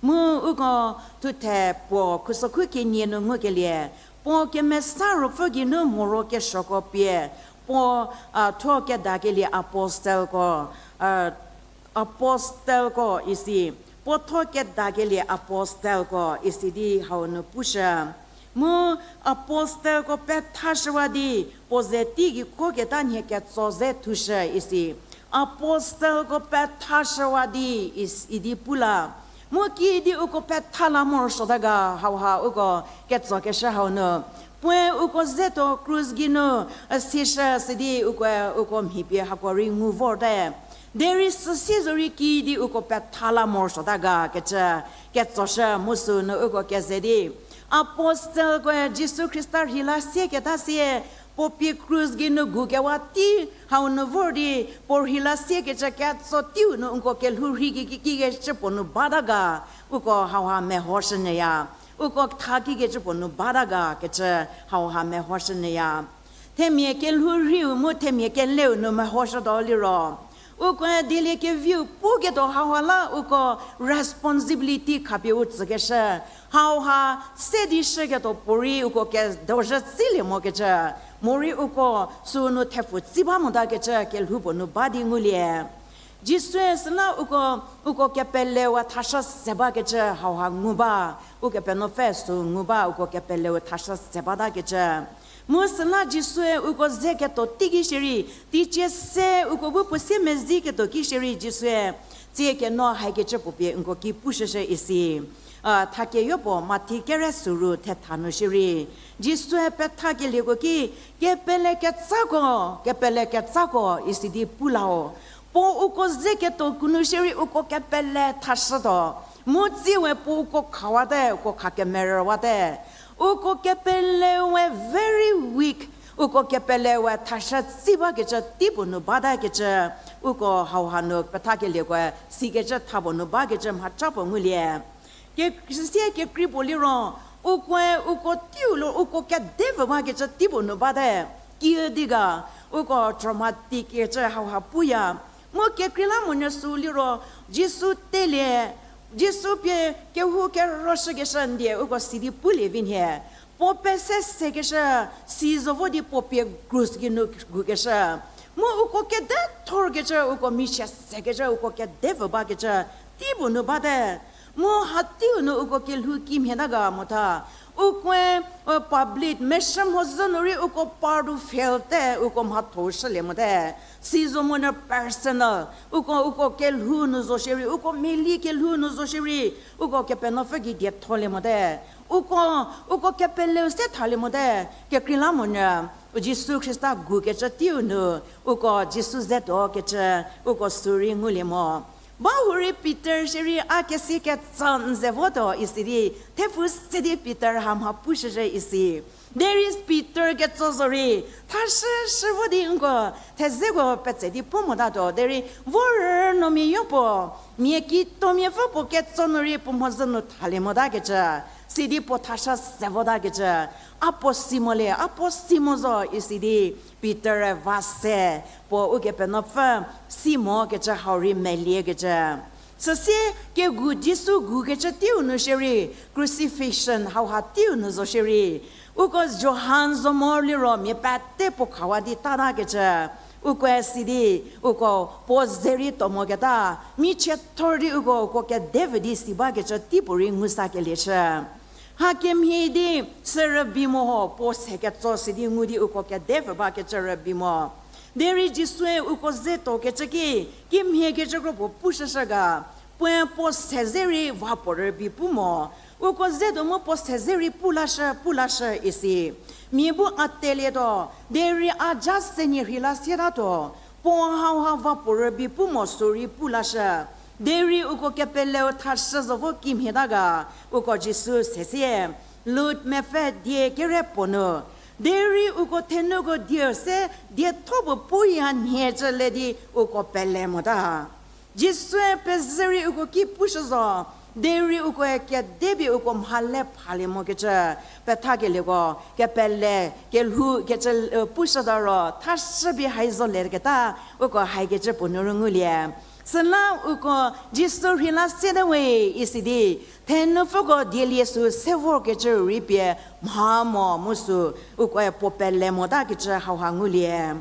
Mu uko thuthe puo khusokhu kenie nu ngukelie, puo kemesa ruopfü geinu morokesuoko pie, puo, a, thuo kedakelie apostelko, a, apostelko isi, puo thuo kedakelie apostelko isi di hau nu pushü. Mu apostelko pethashüwa di, puo ze teigei khoketa nhie ketso ze thushü isi. Apostelko pethashüwa di is-, idi pu la. Mu kiüdi uko petha la morosuota ga hauha uko ketsokeshü hau nu. Puoe uko zetuo krus geinu, a, sishü sidi uko, uko mhi pie hako rei ngu vorte. Derei süsie zorei kiüdi uko petha la morosuota ga kecü, ketsoshü mu sünu uko keze di. Apostelkoe Jisu Khrista rheila sieketa sie, puo pie krus geinu gukewa tei hau nu vor di, puo rheila siekecü ketso teiu nu nko kelhou rhi ki, ki, kikecü puo nu bata ga, uko hauha mehoshünyüya. Uko tha kikecü puo nu bata ga kecü hauha mehoshünyüya. Themia kelhou rhiu mu themia keleu nu mehoshütuo liro, uko dieliekeviu puketuo hauha la uko responsibility khapie u tsükeshü. Hauha se di shüketuo puorei uko kedozhü tsilie mokecü, morei uko sünu thepfu tsi ba motakecü kelhou puo nu ba di ngulie. Jisue süla uko, uko kepelewe thashü se bakecü hauha ngu ba, Ukepenuopfü sü ngu ba, uko kepelewe thashü se batakecü. Mu süla Jisue uko ze ketuo teiki shierei, teicie se uko bu puo siemezhie ketuo ki shierei Jisue, tsie keno hakecü puo pie nko ki pushüshü isi. A, thakeyopuo Mathi kere süru thetha nu shierei, Jisue pethakelieko ki, kepele ketsako, kepele ketsako isi di pu lao. Puo uko ze ketuo kinu shierei uko kepele thashütuo. Mu tsiewe puo uko khawate, uko kha kemerüwate. Uko kepelewe very weak, uko kepelewe thashü tsi bakecü tei puo nu batakecü, uko hauha nu pethakeliekoe sikecü tha puo nu bakecü mhaca puo ngulie. Ke-, süsie kekrei puo liro, ukoe uko teiu lo uko kedepfü bakecü tei puo nu bate. Kiüdi ga, uko traumatic kecü hauha puya. Mu kekreilamonyü sü liro, Jisu telie, Jisu pie kehou keroshükeshü ndie uko sidi pulie vi nhie. puo pese sekeshü, si zo vo di puo pie krus geinu gukeshü. Mu uko kedethorkecü, uko michie sekecü, uko kedepfü bakecü, teipuo nu bate. Mu hateiu nu uko kelhou kimhie ta ga motha. Ukoe, public meshü mhodzü nu rei uko part-u fail te, uko mhatho shülie mote. Si zo monyü personal. Uko, uko kelhou nu zo shierei, uko meli kelhou nu zo shierei, uko Kepenuopfü gei dietholie mote. Uko, uko kepeleu se thalie mote. Kekreilamonyü, Jisu Khrista gukecü teiu nu, uko Jisu zetuo kecü, uko sü rei ngulie mo. Bahurei Peter shierei a kesi ketso n ze votuo isi di, thepfu se di Peter ha mha pushüzhü isi. Derei Peter ketso zorei, thashü shü vo di nko, thezeko petse di pu motatuo, derei vorü nuomia yopuo, mia kituomiapfü puo ketso nu rei puo mhodzü nu thalie motakecü, sidi puo thashü se votakecü, a puo si molie, a puo si mo zo isi di, Peter-e va se, puo Ukepenuopfü si mokecü hau rei meliekecü. Süsie kegu Jisu gukecü teiu nu shierei, crucifixion hauha teiu nu zo shierei, uko Johan zo mo liro mia pete puo khawa di tatakecü, ukoe sidi, uko puo ze rei tuo moketa, michiethor di uko, uko kedepfü di si bakecü teipuorei ngu sakelieshü. Hakemhie di, sü rübei mo ho, puo se ketso sidi ngu di uko kedepfü bakecü rübei mo. Derei Jisue uko ze tuokecü ki, kimhiekecü kro puo pushüshü ga, puoe puo se ze rei va puo rübei pu mo. Uko ze tuo mu puo se ze rei pu lashü, pu lashü isi. Mia bu a telietuo, derei a ja se nie rhei la sietatuo. Puo hauha va puo rübei pu mo sü rei pu lashü. Derei uko kepeleu thashü zo vo kimhieta ga, uko Jisu se sie, Luk mepfü die kere puo nu. Derei uko thenuko dieu se dietho puo puya nhie cü le di uko pele mota. Jisue pezü rei uko ki pushü zo, derei ukoe kedepie uko mhale phalie mokecü, pethakelieko, kepele, kelhou kecü, pushüta ro, thashüpie hai zo leketa, uko haikecü puo nu rei ngulie. Süla uko Jisu rhei la siete we isi di, thenupfüko dielie sü se vorkecü rei pie mha mo mu sü ukoe puo pele motakecü hauha ngulie.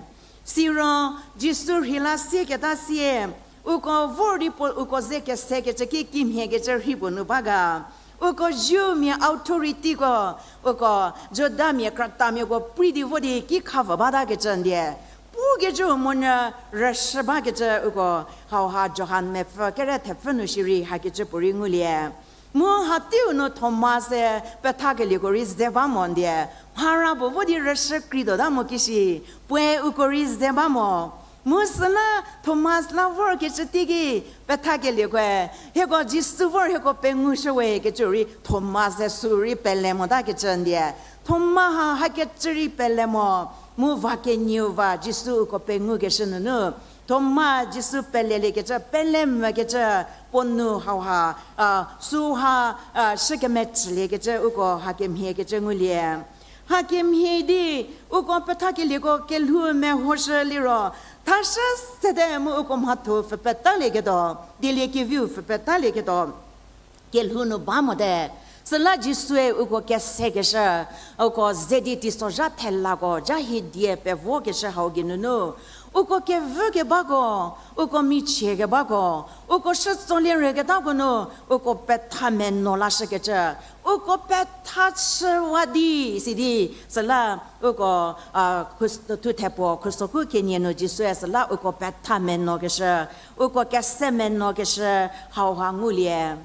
Siro Jisu rhei la sieketa sie, uko vor di puo uko ze kesekecü ki kimhiekecü rhei puo nu ba ga. Uko Jewmia authorityko, uko Judamia kratamiako prei di vo di ki khavü batakecü ndie. Pukecü monyü rüshü bakecü uko hauha Johan mepfü kere thepfü nu shierei hakecü puorei ngulie. Mu hateiu nu Thoma se pethakelieko rei ze ba mo ndie. Mhara puo vo di rüshü krei tuota mo kishi, puoe uko rei ze ba mo. Mu süla Thomas la vorkecü teiki pethakeliekoe, hieko Jisu vor hieko pengushüwe kecü rei Thomas-e sü rei pele motakecü ndie. Thoma ha hakecü rei pele mo, mu va kenieu va Jisu uko pengukeshü nunu. Thoma Jisu peleliekecü, pele mvükecü, puo nu hauha, a, süha, a, shü kemecüliekecü, uko hakemhiekecü ngulie. Hakemhie di, uko pethakelieko kelhou mehoshü liro, thashü sede mu uko mhatho pfü petalieketuo, dieliekeviu pfü petalieketuo. Kelhou nu ba mote, süla Jisue uko kesekeshü, uko ze di teisozha thelako, ja hie die pevokeshü hau geinunu, uko kevükebako, uko michiekebako, uko shütsolie reketako nu, uko petha meno lashükecü, uko petha chüwa di, sidi, süla uko, a, khus-, thuthe puo, khusoku kenie nu Jisue süla uko petha menokeshü, uko kese menokeshü, hauha ngulie.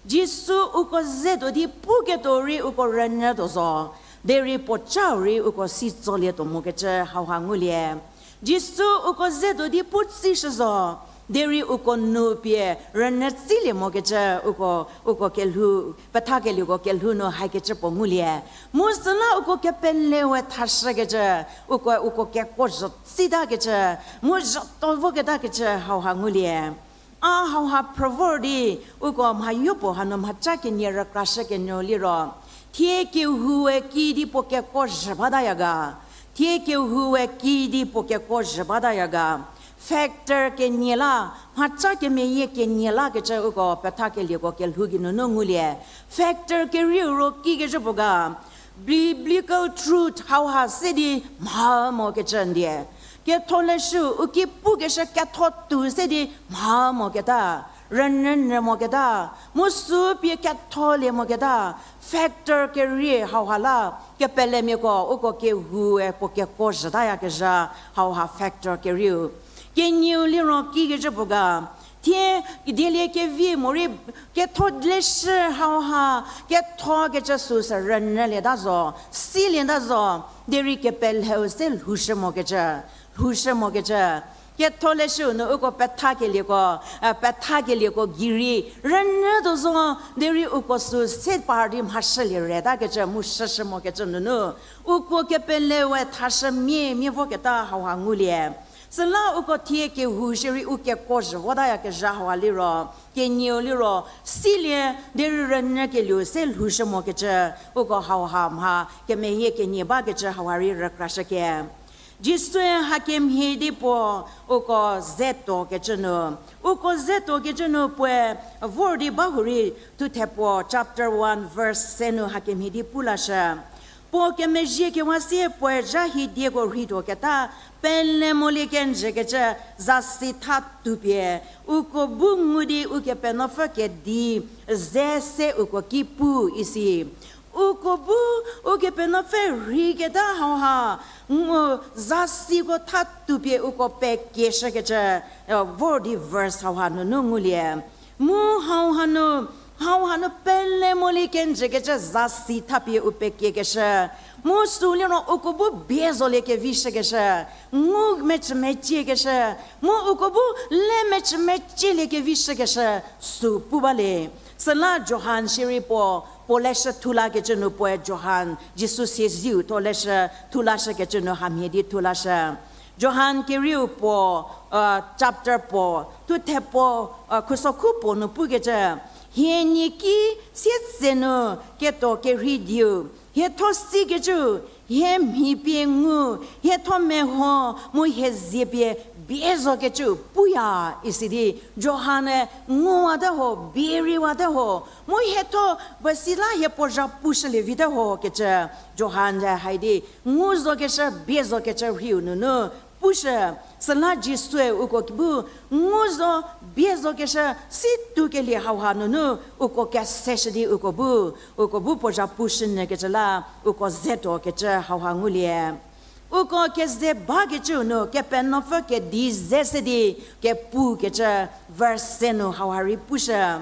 Jisu uko ze tuo di puketuo rei uko rünyü tuo zo, derei puo chau rei uko si tsolietuo mokecü hauha ngulie. Jisu uko ze tuo di pu tsishü zo, derei uko nu pie rünyü tsilie mokecü uko, uko kelhou, pethakelieko kelhou nu hakecü puo ngulie. Mu süla uko kepele we thashükecü, uko, uko kekuo zho tsitakecü, mu zhoto voketakecü hauha ngulie. A hauha phrü vor di, uko mhayopuo hanu mhaca kenie rükrashü kenuo liro, thie kehou we ki di puo kekuo zhü bataya ga, thie kehou we ki di puo kekuo zhü bataya ga, factor kenie la, mhaca kemeyie kenie lakecü uko pethakelieko kelhou geinunu ngulie. Factor kerieu ro kikecü puo ga, biblical truth hauha se di mha mokecü ndie. Ketholeshü u ki pukeshü ketho tuo se di mha moketa, rünyünyü moketa, mu sü pie ketholie moketa, factor kerei hauha la, kepelemiako uko kehoue puo kekuo zhütayakezha hauha factor kerieu. Kenieu liro kikecü puo ga, thie dieliekevi morei ketholeshü hauha, kethokecü süsü rünyülieta zo, silieta zo, derei kepeleu se lhoushü mokecü, lhoushü mokecü. Ketholeshüu nu uko pethakelieko, a, pethakelieko gei rei rünyütuo zo, derei uko sü se par di mhashülie retakecü mu shüshü mokecü nunu, uko kepele we thashü mia mia voketa hauha ngulie. Süla uko thie kehou shierei u kekuo zhü votayakezha hauha liro, kenieu liro, silie, derei rünyükelieu se lhoushü mokecü, uko hauha mha kemeyie kenie bakecü hauha rei rükrashüke. Jisue hakemhie di puo uko ze tuokecü nu, uko ze tuokecü nu puoe vor di bahurei Thuthe puo chapter one verse se nu hakemhie di pu lashü. Puo kemezhiekewa sie puoe zha hidieko rheituoketa pele molie kenjükecü zasi tha tuopie, uko bu ngu di Ukepenuopfü kedi ze se uko ki pu isi. Uko bu Ukepenuopfü rheiketa hauha, ngu, zasiko tha tuopie uko pekieshükecü, vor di verse hauha nunu ngulie. Mu hauha nu, hauha nu pele molie kenjükecü zasi thapie u pekiekeshü. Mu sü liro uko bu bie zolie kevishükeshü. Ngu mecü meciekeshü. Mu uko bu le mecü mecielie kevishükeshü. Sü pu bale. Süla Johan shierei puo, puo leshü thu lakecü nu puoe Johan, Jisu sieziu tho leshü thu lashükecü nu hamhie di thu lashü. Johan kerieu puo, chapter puo, thuthe puo, khusokhu puo nu pukecü, hie nie ki sietsenu ketuo kerhei dieu, hietho sikecü, hie mhi pie ngu, hietho meho, mu hie zie pie bie zokecü puya, isi di, Johan-e nguwate ho, bie reiwate ho, mu hietho, puo si la hie puo zha pushülie vite ho kecü, Johan-e hai di, ngu zokeshü, bie zokecü rhiu nunu, pushü, süla Jisue uko bu, ngu zo, bie zokeshü, si tuokelie hauha nunu, uko keseshü di uko bu, uko bu puo zha pushünyükecü la, uko ze tuokecü hauha ngulie. Uko keze bakecüu nu, Kepenuopfü kedi ze se di, kepukecü, verse se nu hauha rei pushü.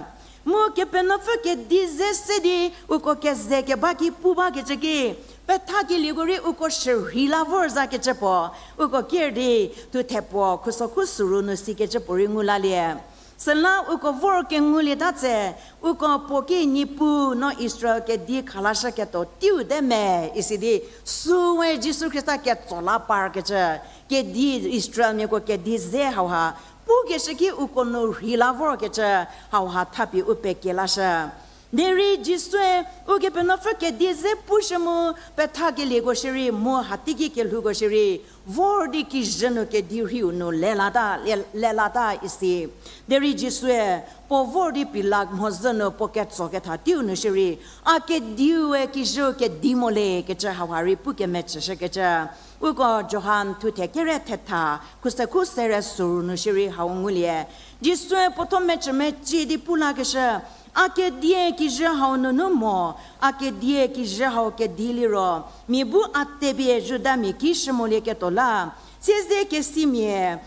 Mu Kepenuopfü kedi ze se di, uko keze keba ki pu bakecü ki, pethakelieko rei uko shürhei la vor zakecü puo, uko ker di, thuthe puo, khusokhu süru nu sikecü puo rei ngu lalie. Süla uko vor kengulieta tse, uko puo ki Niepuu no Israel kedi khalashü ketuo teiu te me, isi di, süwe Jisu Khrista ketso la parkecü, kedi Israelmiako kedi ze hauha, pukeshü ki uko nu rhei la vorkecü hauha thapie u pekie lashü. Derei Jisue Ukepenuopfü kedi ze pushü mu pethakelieko shierei mu hateiki kelhouko shierei, vor di kijü nu kedi rhiu nu lelata, le-, lelata isi. Derei Jisue puo vor di Pilat mhodzü nu puo ketsoketha teiu nu shierei, a kediue kijüu kedi mo le kecü hauha rei pu kemechüshükecü. Uko Johan thuthe kere thetha, khusokhu sere süru nu shierei hau ngulie. Jisue puotho mechü mecie di pu lakeshü, a kedie kijü hau nunu mo, a kedie kijü hau kedi liro, mia bu a tepie Judamia ki shü molieketuo la, siezekesi mia,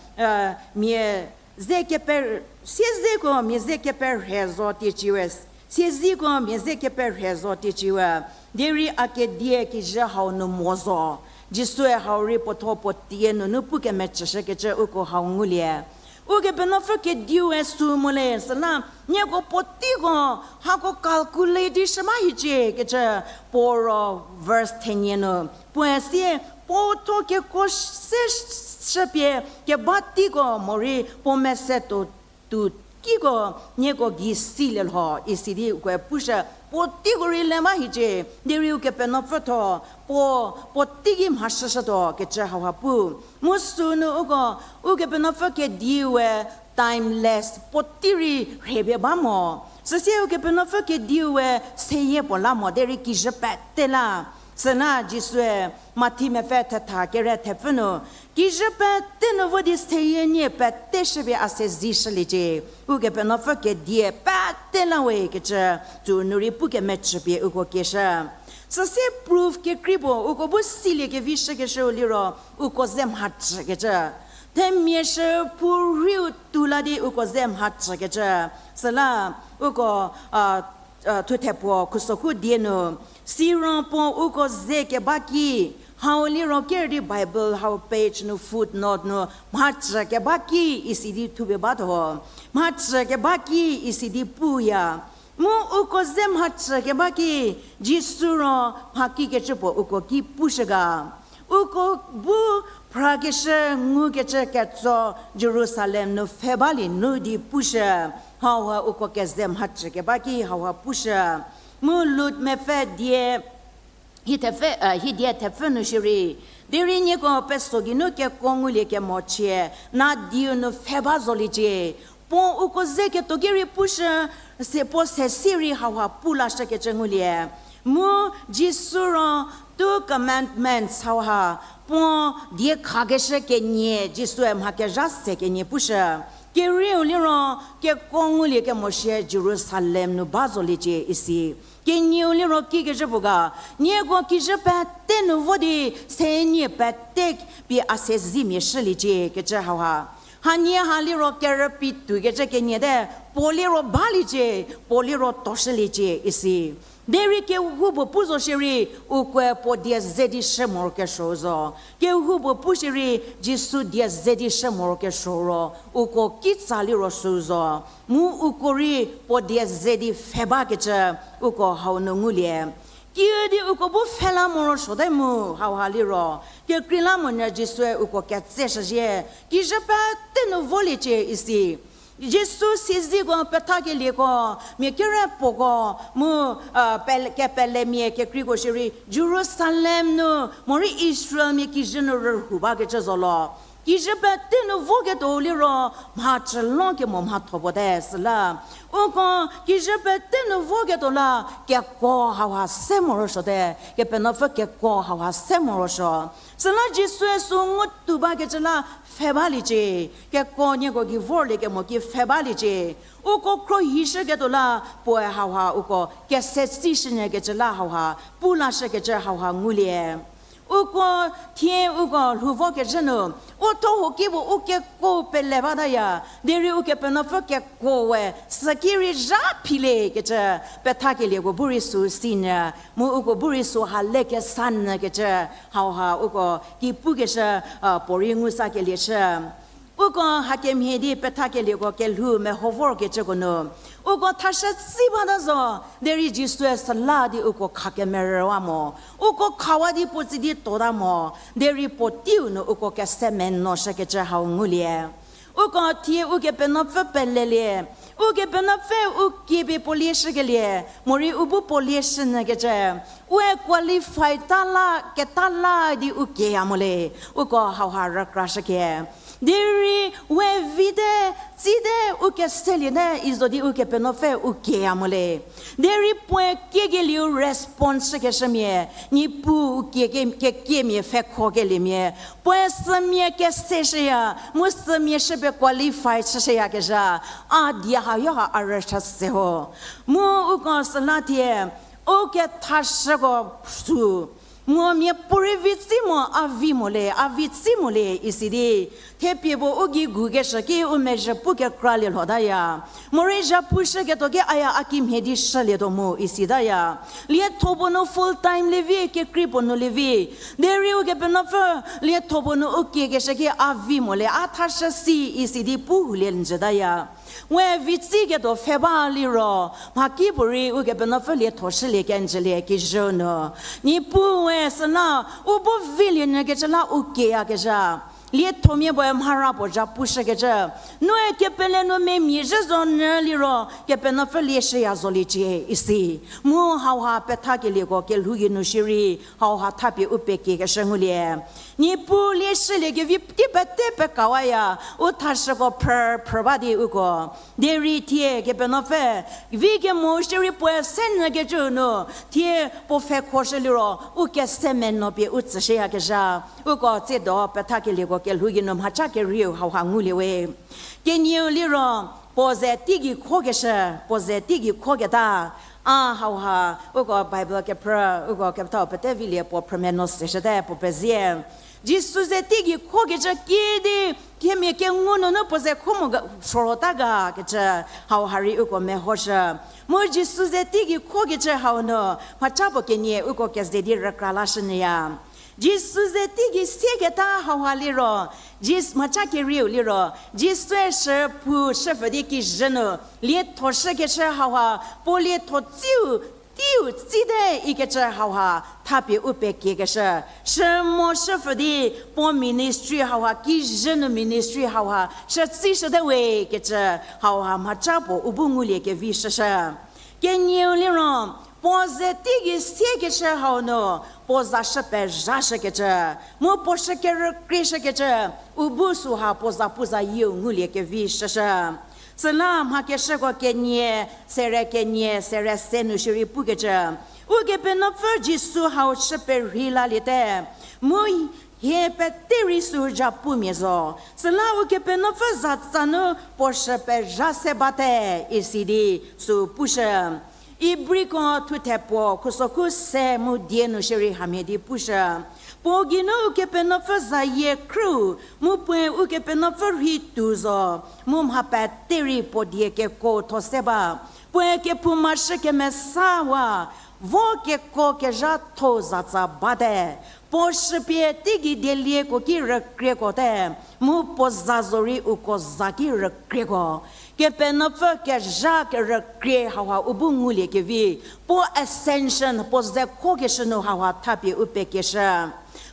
mia ze keper-, siezeko mia ze keperhe zo tieciwe, siezeko mia ze keperhe zo tieciwe, derei a kedie kijü hau nu mo zo. Jisue hau rei puotho puo tie nunu pu kemechüshükecü uko hau ngulie. Ukepenuopfü kediue sü mo le süla, nieko puoteiko hako calculate di shü ba hiecie kecü puo ro verse thenie nu. Puoe sie, puotho kekuo se shüpie keba teiko morei puo mese tuo tuo kiko nieko gei silie lho isi di ukoe pushü, puoteiko rei le ba hiecie, derei Ukepenuopfü thuo, puo, puotei ki mhashüshütuo kecü hauha pu. Mu sünu uko, Ukepenuopfü kediue timeless, puotei rei rhepie ba mo. Süsie Ukepenuopfü kediue seyie puo la mo, derei kijü pete la. Süla Jisue Mathi mepfü thetha kere thepfü nu, kijü pete nu vo di seyie nie pete shüpie a se zishüliecie. Ukepenuopfü kedie pete la we kecü, tsü nu rei pukemecüpie uko kieshü. Süsie proof kekrei puo uko bu silie kevishükeshüu liro, uko ze mhacükecü. Themia shü phou rhiu tu la di uko ze mhacükecü. Süla uko, a, thuthe puo khusokhu die nu, siro puo uko ze keba ki, hau liro ker di Bible hau page nu footnote nu mhacü keba ki isi di thupie ba tho. Mhacü keba ki isi di puya. Mu uko ze mhacü keba ki, Jisu ro mhakikecü puo uko ki pushü ga. Uko bu phrakeshü ngukecü ketso Jerusalem nu pfhe balie nu di pushü. Hauha uko keze mhacü keba ki hauha pushü. Mu Luk mepfü die, hie thepfü, a, hie die thepfü nu shierei, derei nieko peso geinu kekuo ngulie kemochie, nadiu nu pfhe ba zoliecie. Puo uko ze ketuo ki rei pushü, se puo se si rei hauha pu lashükecü ngulie. Mu Jisu ro two commandments hauha, puo die khakeshü kenie Jisue mha kezha se kenie pushü. Kerieu liro, kekuo ngulie kemochie Jerusalem nu ba zoliecie isi. Kenieu liro kikecü puo ga, nieko kijü pete nu vo di, se nie pete pie a se zimia shüliecie kecü hauha. Hanie ha liro kerüpi tuokecü kenie te, puo liro baliecie, puo liro toshüliecie isi. Derei kehoupuo pu zo shierei, ukoe puo die ze di shü morokesuo zo. Kehoupuo pu shierei, Jisu die ze di shü morokesuo ro, uko kitsa liro sü zo. Mu uko rei puo die ze di pfhe bakecü, uko hau nu ngulie. Kiüdi uko bu pfhe la morosuote mu hauha liro, kekreilamonyü Jisue uko ketseshüzhie, kijü pete nu voliecie isi. Jisu siziko pethakelieko, mia kere puoko, mu, a, pel-, kepelemia kekreiko shierei, Jerusalem nu, morei Israelmia kijü nu rühou bakecü zo lo. Kijü pete nu voketuo liro, mhacü lo kemo mhatho puote süla. Uko, kijü pete nu voketuo la, kekuo hauha se morosuote, Kepenuopfü kekuo hauha se morosuo. Süla Jisue sü ngutuo bakecü la pfhe baliecie, kekuo nieko gei vorlie kemo ki pfhe baliecie. Uko khrohishüketuo la puoe hauha uko kese tsishünyükecü la hauha, pu lashükecü hauha ngulie. Uko thie uko lhou vokecü nu, u tho huo ki bu u kekuo pele bataya, derei Ukepenuopfü kekuo we, süki rei zha philiekecü, pethakelieko bu rei sü sinyü, mu uko bu rei sü ha lekesanyükecü, hauha uko ki pukeshü, a, puorei ngu sakelie shü. Uko hakemhie di pethakelieko kelhou meho vorkecüko nu, uko thashü tsi bata zo, derei Jisue süla di uko kha kemerüwa mo, uko khawa di puo tsi di tota mo, derei puo teiu nu uko kese menoshükecü hau ngulie. Uko thie Ukepenuopfü pelelie, Ukepenuopfü u kiepie puo lieshükelie, morei u bu puo lieshünyükecü, we qualify ta la, keta la di u kieya mo le, uko hauha rükrashüke. Derei we vite, tsite, u keseliete, izo di Ukepenuopfü u kieya mo le. Derei puoe kiekelieu response shükeshümia, Niepuu kie ke, kekiemia pfhekhokeliemia, puoe sümia keseshüya, mu sümia shüpie qualify chüshüyakezha, a die hayo ha a rüchü se ho. Mu uko süla thie, u kethashüko sü, mu miapuorei vitsi mo, a vi mo le, a vitsi mo le, isi di. Thepie puo u gei gukeshü ki u mezhü pu kekralie lhotaya. Morei zhapushüketuo ki aya a kimhie di shülietuo mu, isitaya. Lietho puo nu full time lievi, kekrei puo nu lievi. Derei Ukepenuopfü, lietho puo nu u kiekeshü ki a vi mo le, a thashü si, isi di pu hulie njütaya. We vitsiketuo pfhe ba liro, mhakipuorei Ukepenuopfü lietho shülie kenjülie kijüu nu. Niepuu we süla, u bu vilie nyükecü la u kieyakezha. Liethomia puoe mhara puo zhapushükecü. Noe kepele nu memia zhü zo nyü liro, Kepenuopfü lieshüya zoliecie, isi. Mu hauha pethakelieko kelhou gei nu shierei, hauha thapie u pekiekeshü ngulie. Niepuu lieshülie kevi tei pete pekawaya, u thashüko phrü phrü ba di uko. Derei thie Kepenuopfü, vi kemo shierei puoe se nyükecüu nu, thie puo pfhekhoshü liro, u kese menuo pie u tsüshüyakezha. Uko tsiedo pethakelieko kelhou geinu mhacha kerieu hauha ngulie we. Kenieu liro, puo ze teigei khokeshü, puo ze teigei khoketa. A hauha, uko Bible kephrü, uko kepethau pete vilie puo phrümenuo seshüte puo pezie. Jisu ze teigei khokecü kiüdi, themia kengu nunu puo ze kho mo ga, sorota ga kecü hauha rei uko mehoshü. Mu Jisu ze teigei khokecü hau nu, mhacha puo kenie uko keze di rükra lashünyüya. Jisu ze teigei sieketa hauha liro, Jis-, mhacha kerieu liro, Jisue shüphu shüpfü di kijü nu, lietho shükeshü hauha, puo lietho tsiu, teiu tsite ikecü hauha, thapie u pekiekeshü. Shü mo shüpfü di, puo ministry hauha, kijü nu ministry hauha, shütsishüte we kecü hauha, mhacha puo u bu ngulie kevi shüshü. Kenieu liro, puo ze teigei siekeshü hau nu, puo za shü pezhashükecü, mu puo shü kerükrieshükecü, u bu süha puo za pu zayieu ngulie kevi shüshü. Süla mhakeshüko kenie, sere kenie, sere se nu shierei pukecü, Ukepenuopfü Jisu hau shü perhei laliete, mu hie pete rei sü japumia zo. Süla Ukepenuopfü zatsa nu puo shü pezha se bate, isi di sü pushü. Ibriko thuthe puo khusokhu se mu die nu shierei hamhie di pushü. Puo geinu Ukepenuopfü zayie khrüu, mu puoe Ukepenuopfü rhei tuo zo, mu mha pete rei puo die kekuo tho se ba. Puoe kephouma shü kemesawa, vo kekuo kezhatho zatsa bate. Puo shüpie teigei dielieko ki rükrieko te, mu puo za zorei uko za ki rükrieko. Kepenuopfü kezha kerükrie hauha u bu ngulie kevi, puo ascension, puo ze khokeshü nu hauha thapie u pekieshü.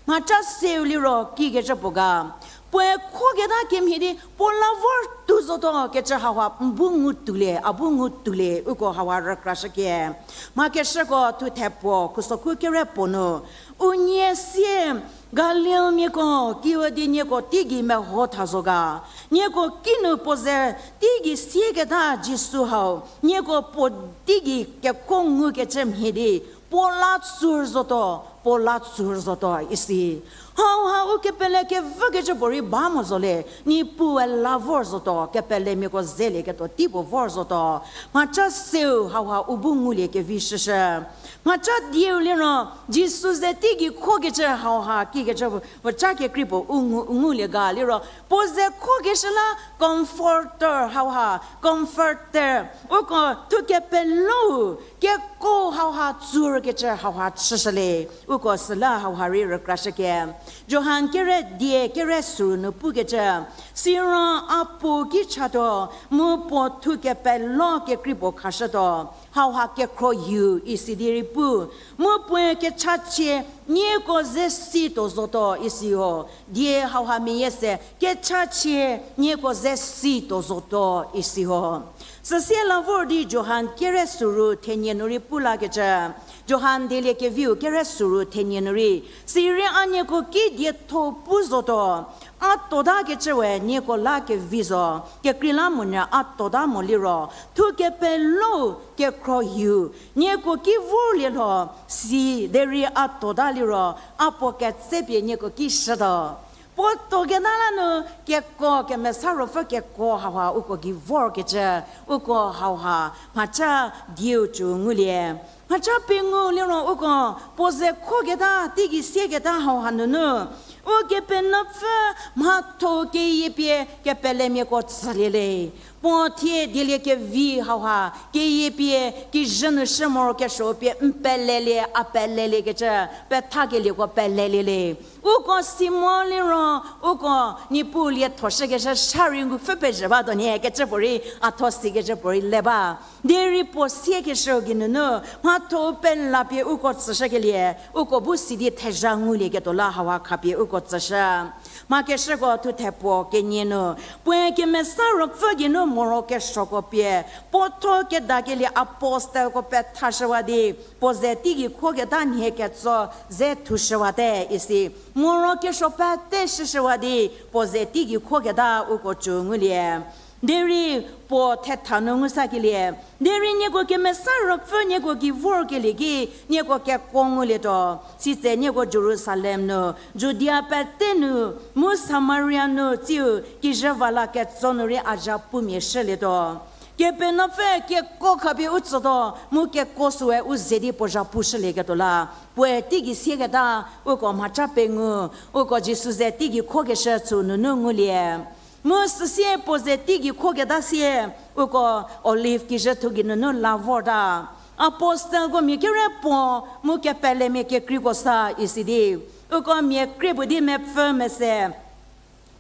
Mhacha seu liro kikecü puo ga, puoe khoketa kemhie di puo la vor tuo zotuo kecü hauha n bu ngu tuolie, a bu ngu tuolie, uko hauha rükrashükie. Mhakeshüko thuthe puo khusokhu kere puo nu, unie sie Galilmiako, kiüdi nieko teigei meho tha zo ga? Nieko kinu puo ze teigei sieketa Jisu hau, nieko puo teigei kekuo ngukecü mhie di, puo la tsur zotuo, puo la tsur zotuo isi. Hauha u kepele kevükecü puorei ba mo zo le, Niepuue la vor zotuo, kepelemiako zelieketuo tei puo vor zotuo. Mhacha seu hauha u bu ngulie kevi shüshü. Mhacha dieu liro, Jisu ze teigei khokecü hauha kikecü puo, puo ca kekrei puo u ngu, ngulie ga liro, puo ze khokeshü la comforter hauha, comforter, uko thukepelou, kekuo hauha tsurkecü hauha chüshülie, uko süla hauha rei rükrashükie. Johan kere die kere suru nu pukecü, siro a puo ki chatuo, mu puo thukepelo kekrei puo khashütuo, hauha kekhro yu isi di rei pu, mu puoe kechachie nieko ze si tuo zotuo isi ho, die hauha meyie se kechachie nieko ze si tuo zotuo isi ho. Süsie la vor di Johan kere suru thenie nu rei pu lakecü, Johan dieliekeviu kere suru thenie nu rei, sirei a nieko ki dietho pu zotuo, a totakecüe nieko la kevi zo, kekreilamonyü a tota mo liro, thukepelo kekhro yu, nieko ki vorlie lho, si derei a tota liro, a puo ketsepie nieko ki shütuo. Puo toketa la nu kekuo Kemesa Ruopfü kekuo hauha uko gei vorkecü, uko hauha mhacha dieu cü ngulie. Mhacha pengou liro uko puo ze khoketa, teigei sieketa hauha nunu, Ukepenuopfü mhatho keyie pie kepelemiako tsülie le. Puo thie dieliekevi hauha keyie pie kijü nu shü morokesuo pie n pelelie, a peleliekecü, pethakelieko pelelie le. Uko si mo liro, uko Niepuu lietho shükeshü sha rei ngupfü pezhü batuo nie kecü puorei, a tho sikecü puorei le ba. Derei puo siekeshü geinunu, mha Mhatho pelapie uko tsüshükelie, uko bu sidi thezha ngulieketuo la hauha khapie uko tsüshü. Mhakeshüko thuthe puo kenie nu, puoe Kemesa Ruopfü geinu morokesuoko pie puotho kedakelie apostelko pethashüwa di, puo ze teigei khoketa nhie ketso ze thushüwate isi. Morokesuo pete shüshüwa di, puo ze teigei khoketa uko cü ngulie. Derei puo thetha nu ngusakelie, derei nieko Kemesa Ruopfü nieko gei vorkelie ki, nieko kekuo ngulietuo. Sitse nieko Jerusalem nu, Judia pete nu, mu Samaria nu tsiu kijü va la ketso nu rei a zha pumia shülietuo. Kepenuopfü kekuo khapie u tsütuo, mu kekuo süe u ze di puo zha pushülieketuo la, puoe teigei sieketa, uko mhaca pengou, uko Jisu ze teigei khokeshü tsü nunu ngulie. Mu süsie puo ze teigei khoketa sie, uko Olive kijüthu gei nunu la vorta. Apostelko mia kere puo, mu kepelemia kekreiko sa isi di, uko mia krie puo di mepfü mese,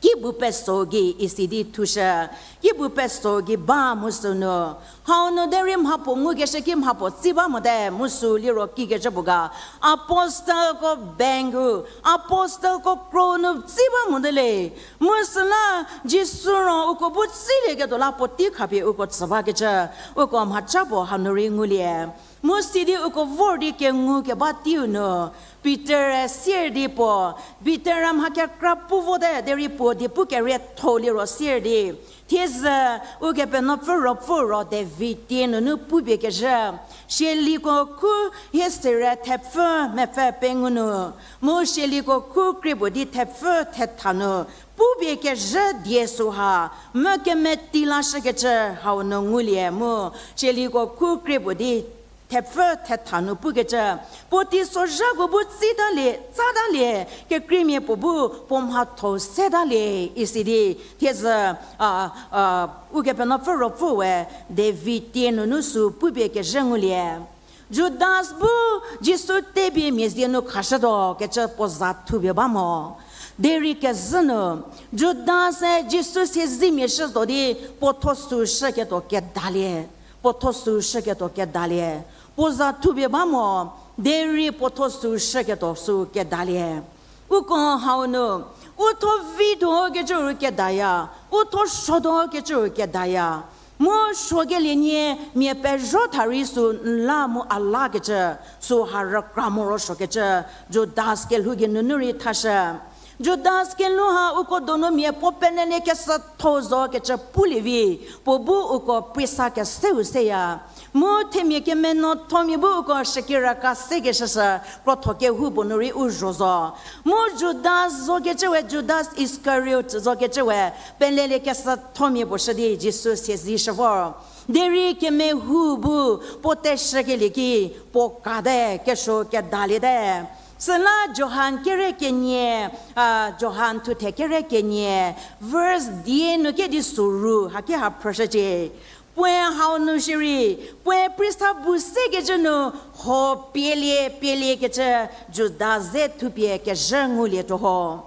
ki bu peso gei isi di thushü, ki bu peso gei ba mu sünu. Hau nu derei mhapuo ngukeshü ki mhapuo tsi ba mote mu sü liro kikecü puo ga. Apostelko bank-u, apostelko kro nu tsi ba mote le. Mu süla Jisu ro uko bu tsilieketuo la puotei khapie uko tsü bakecü, uko mhaca puo hanu rei ngulie. Mu sidi uko vor di kengu keba teiu nu, Pitor-e sier di puo, Pitor-e mha kekra pu vote derei puo die pu kerietho liro sier di. Thiezhü Ukepenuopfü Ruopfü ro David tie nunu pupie kezhü, Sieliko khu hie sere thepfü mepfü pengou nu, mu Sieliko khu krie puo di thepfü thetha nu, pupie kezhü die süha, mü kemeti lashükecü hau nu ngulie mu, Sieliko khu krie puo di thepfü thetha nu pukecü, puo teisozhako bu tsitalie, tsatalie, kekreimia puo bu puo mhatho setalie, isi di, thiezhü, a, a, Ukepenuopfü Ruopfüe, David tie nunu sü pupie kezhü ngulie. Judas bu Jisu tepie mia zie nu khashütuo kecü puo za thupie ba mo. Derei kezhü nu, Judas-e Jisu siezemia shütuo di puo thuo sü shüketuo kedalie. Puo thuo sü shüketuo kedalie. Puo za thupie ba mo, derei puo thuo sü shüketuo sü kedalie. Uko hau nu, u thuo vituo kecü ru kedaya, u thuo suotuo kecü ru kedaya. Mu suokelie nie mia pezho tha rei sü n la mu a lakecü, süha rükra morosuokecü, Judas kelhou gei nunu rei thashü. Judas kelhou ha uko donu mia puo penelie kesütho zo kecü pulie vi, puo bu uko prisa keseu seya. Mu themia kemenothomiae bu uko shükiraka sekeshüshü, krotho kehoupuo nu rei u zho zo. Mu Judas zokecüwe, Judas Iskariot zokecüwe, penelie kesüthomia puo shü di Jisu siezishü vor. Derei kemehou bu puo teshükelie ki, puo kate kesuo kedaliete. Süla Johan kere kenie, a, Johan thuthe kere kenie, verse die nu kedi suru haki ha phrüshücie. Puoe hau nu shierei, puoe prisa bu sekecü nu ho pielie, pieliekecü Juda ze thupie kezhü ngulietuo ho.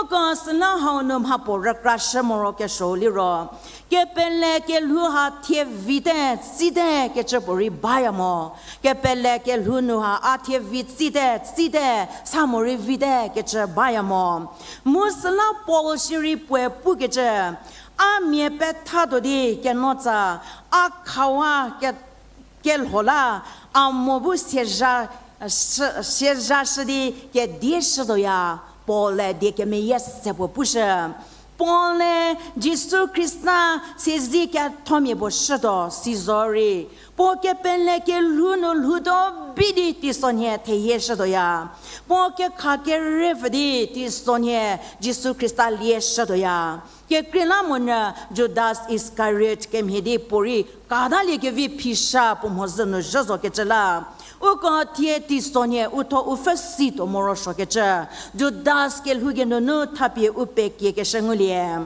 Uko süla hau nu mhapuo rükrashü morokesuo liro, kepele kelhou ha thie vite, tsite kecü puorei baya mo. Kepele kelhou nu ha a thie vi tsite, tsite, sa morei vite kecü baya mo. Mu süla Paul shierei puoe pukecü, a mia pethatuo di kenotsa, a khawa ke, kelho la, a mo bu siezha, shü, siezhashü di kedie shütuoya, Paul-e die kemeyie se puo pushü. Paul-e Jisu Khrista siezi kethomia puo shütuo, sizo rei. Puo kepele kelhou nu lhoutuo bi di teisonhie theyie shütuoya. Puo kekha kerepfü di teisonhie Jisu Khrista lie shütuoya. Kekreilamonyü Judas Iskariot kemhie di puorei katalie kevi phisha puo mhodzü nu zhü zokecü la. Uko thie teisonhie u thuo u pfhü situo morosuokecü. Judas kelhou gei nunu thapie u pekiekeshü ngulie.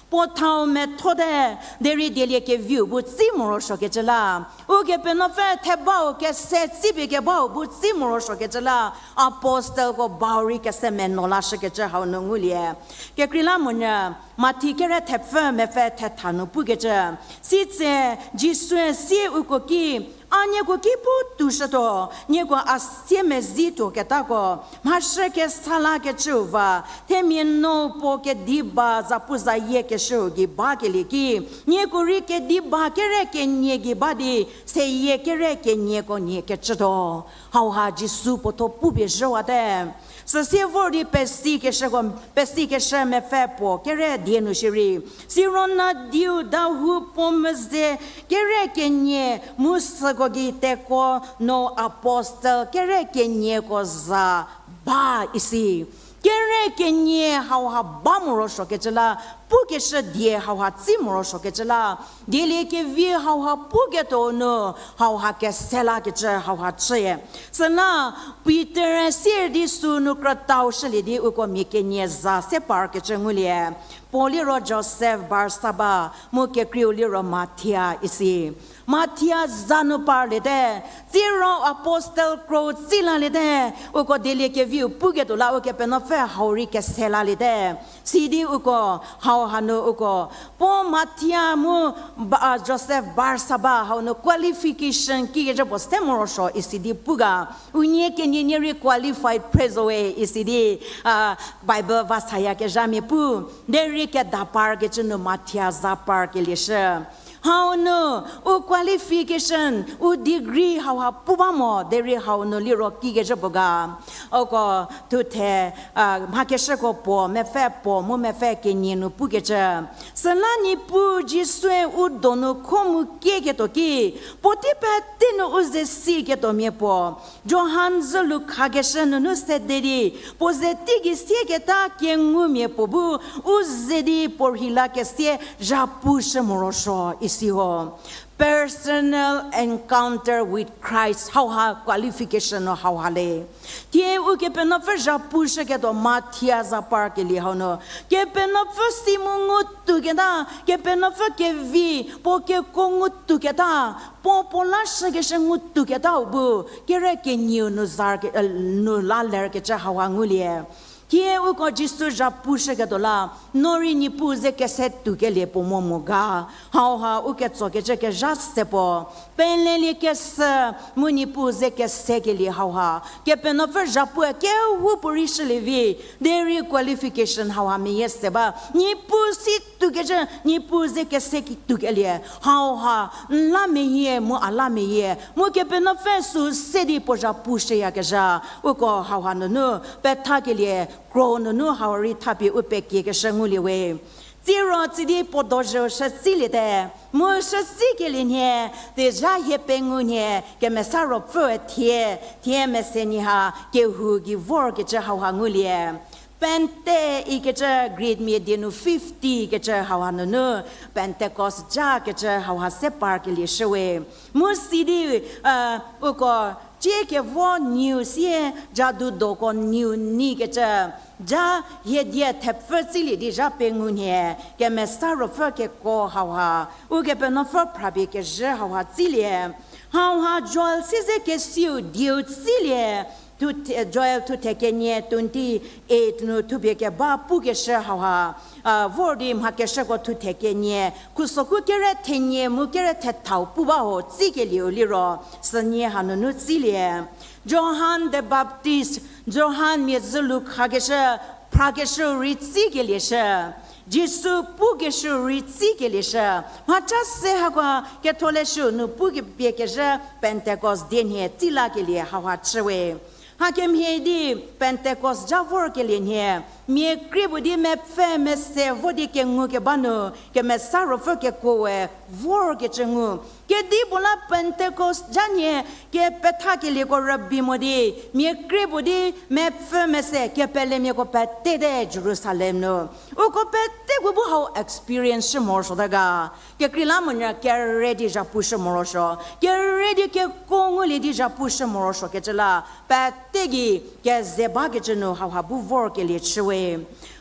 Puo thau methote, derei dielie keviu bu tsi morosuokecü la. Ukepenuopfü thebau kese tsipie kebau bu tsi morosuokecü la. Apostelko bau rei kese meno lashükecü hau nu ngulie. Kekreilamonyü, Mathi kere thepfü mepfü thetha nu pukecü. Sitse Jisue sie uko ki, A nieko ki pu toushütuo, nieko a sie mezituo ketako, mhashü kesa lakecüu va, themia no puo kediba zapuzayie keshüu gei bakelie ki, nieko rei kediba kere kenie gei ba di, seyie kere kenieko nie kecütuo. Hauha Jisu puotho pupie zhüwate. Süsie vor di pesi keshüko, pesi keshü mepfü puo kere die nu shierei, siro nadiu dahou puo meze kere kenie mu süko gei tekuo no apostel kere kenieko za ba isi. Kere kenie hauha ba morosuokecü la, pukeshü die hauha tsi morosuokecü la, dieliekevi hauha puketuo nu hauha kese lakecü hauha chüe. Süla Pitor-e sier di sünu krütau shülie di uko mia kenie za se parkecü ngulie. Puo liro Josef, Barsaba, mu kekreiu liro Mathia isi. Mathia za nu parliete, tsiro apostel kro tsi laliete, uko dieliekeviu puketuo la Ukepenuopfü hau rei kese laliete. Sidi uko, hau hanu uko, puo Mathia mu Ba-, Josef, Barsaba hau nu qualification kikecü puo se morosuo isi di pu ga. Unie kenie nie rei qualified phre zowe isi di, a, Bible va sayakezhamia pu. Derei keda parkecü nu Mathia za parkelieshü. Hau nu, u qualification, u degree hauha pu ba mo, derei hau nu liro kikecü puo ga. Uko thuthe, a, mhakeshüko puo, mepfü puo, mu mepfü kenie nu pukecü. Süla Niepuu Jisue u donu kho mu kieketuo ki, puotei pete nu u ze siketuomia puo. Johan zülu khakeshü nunu sede di, puo ze teigei sieketa kengumia puo bu, u ze di puo rheila kesie zhapushü morosuo isi ho. Personal encounter with Christ, hauha qualification nu hauha le. Thie Ukepenuopfü zhapushüketuo Mathia za parkelie hau nu, Kepenuopfü si mu ngutouketa, Kepenuopfü kevi, puo kekuo ngutouketa, puo puo la shükeshü ngutouketau bu, kere kenieu nu zar ke, e, nu la lerkecü hauha ngulie. Thie uko Jisu zhapushüketuo la, no rei Niepuu ze kese toukelie puo mo mo ga, hauha u ketsokecü kezha se puo, pelelie kesü, mu Niepuu ze kesekelie hauha, Kepenuopfü zhapue kehoupuorei shülie vi, derei qualification hauha meyie se ba, Niepuu si toukecü, Niepuu ze kese ki toukelie, hauha, n la meyie, mu a la meyie, mu Kepenuopfü sü se di puo zhapushüyakezha, uko hauha nunu, pethakelie, kro nunu hau rei thapie u pekiekeshü ngulie we. Tsiro tsidi puo dozhüu shütsiliete, mu shütsikelie nhie, tezha hie pengou nhie, Kemesa Ruopfüe thie, thie mese nyi ha, kehou gei vorkecü hauha ngulie. Pente ikecü Greek mia die nu fifty kecü hauha nunu, Pentecost ja kecü hauha se parkelie shüwe. Mu sidi, a, uko, cie kevo niu sie, jadudoko niu ni kecü, ja hie die thepfü tsilie di zha pengou nhie, Kemesa Ruopfü kekuo hauha, Ukepenuopfü phrapie kezhü hauha tsilie. Hauha Joel siezekesiu dieu tsilie. Thuthe-, Joel thuthe kenie twenty eight nu thupie keba pukeshü hauha, a, vor di mhakeshüko thuthe kenie, khusoku kere thenie mu kere thethau pu ba ho tsikelieu liro, sünie hanunu tsilie. Johan the Baptist, Johan mia zülu khakeshü, phrakeshüu rei tsikelieshü. Jisu pukeshüu rei tsikelieshü. Mhacha se hako ketholeshüu nu pukepie kezhü Pentecost die nhie tsilakelie hauha chüwe. Hakemhie di Pentecost ja vorkelie nhie, mia krie puo di mepfü mese vo di kengukeba nu, Kemesa Ruopfü kekuoe vorkecü ngu. Kedipuo la Pentecost ja nhie, kepethakelieko rübei mo di, mia krie puo di mepfü mese kepelemiako petete Jerusalem nu. Uko peteko bu hau experience shü morosuote ga. Kekreilamonyü kere di zhapushü morosuo. Kere di kekuo ngulie di zhapushü morosuokecü la. Pete gei keze bakecü nu hauha bu vorkelie chüwe.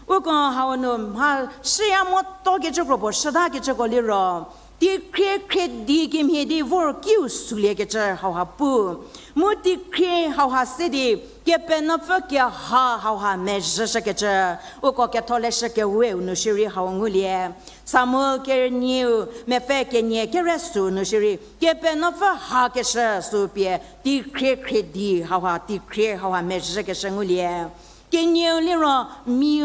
Uko hau nu mha shüya motokecü kropuo shütakecüko liro. Teikhrie khriedi kemhie di vor kiu suliekecü hauha pu. Mu teikhrie hauha se di, Kepenuopfü keha hauha mezhüshükecü, uko Ketholeshü Keweu nu shierei hau ngulie. Samuel kenieu mepfü kenie kere sü nu shierei, Kepenuopfü hakeshü sü pie teikhrie khriedi hauha, teikhrie hauha mezhükeshü ngulie. Kenieu liro, mi,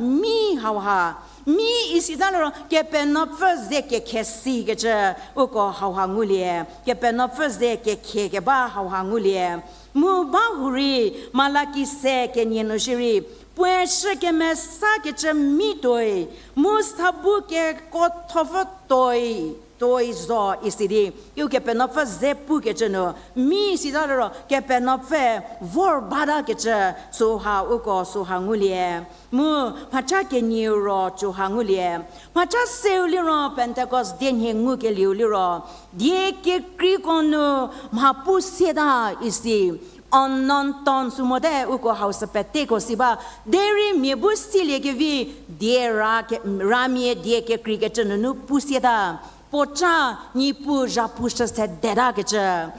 mi hauha. Mi isita liro, Kepenuopfü ze kekhe sikecü, uko hauha ngulie. Kepenuopfü ze kekhe keba hauha ngulie. Mu ba hurei, Malaki se kenie nu shierei, puoe shü kemesakecü mi tuoi, mu sa bu kekuothopfü tuoi, tuoi zo isi di, Ukepenuopfü ze pukecü nu, mi sita liro, Kepenuopfü vor batakecü, süha uko süha ngulie. Mu, mhaca kenieu ro süha ngulie. Mhaca seu liro Pentecost dienhie ngukelieu liro, die kekreiko nu mha pu sieta isi. Unknown tongue sü mote uko hau sü peteko si ba. Derei mia bu siliekevi die ra ke-, ramia die kekreikecü nunu pu sieta. Puoca Niepuu zhapushü sedetakecü.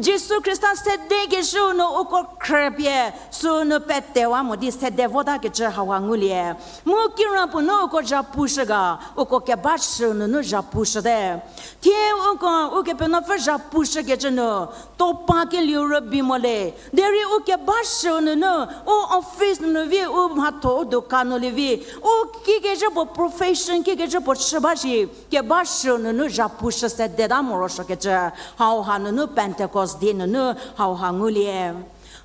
Jisu Khrista sedekeshüu nu uko khrüpie, sünu petewa mo di sede votakecü hauha ngulie. Mu kirapuo nu uko zhapushü ga, uko kebashüu nunu zhapushüte. Thie uko Ukepenuopfü zhapushükecü nu, topa kelieu rübei mo le. Derei u kebashüu nunu, u office nunu vi, u mhatho u dukan nu lievi, u kikecü puo profession, kikecü puo chü ba shi, kebashüu nunu zhapushü sedeta morosuokecü, hauha nunu Pentecost die nunu hauha ngulie.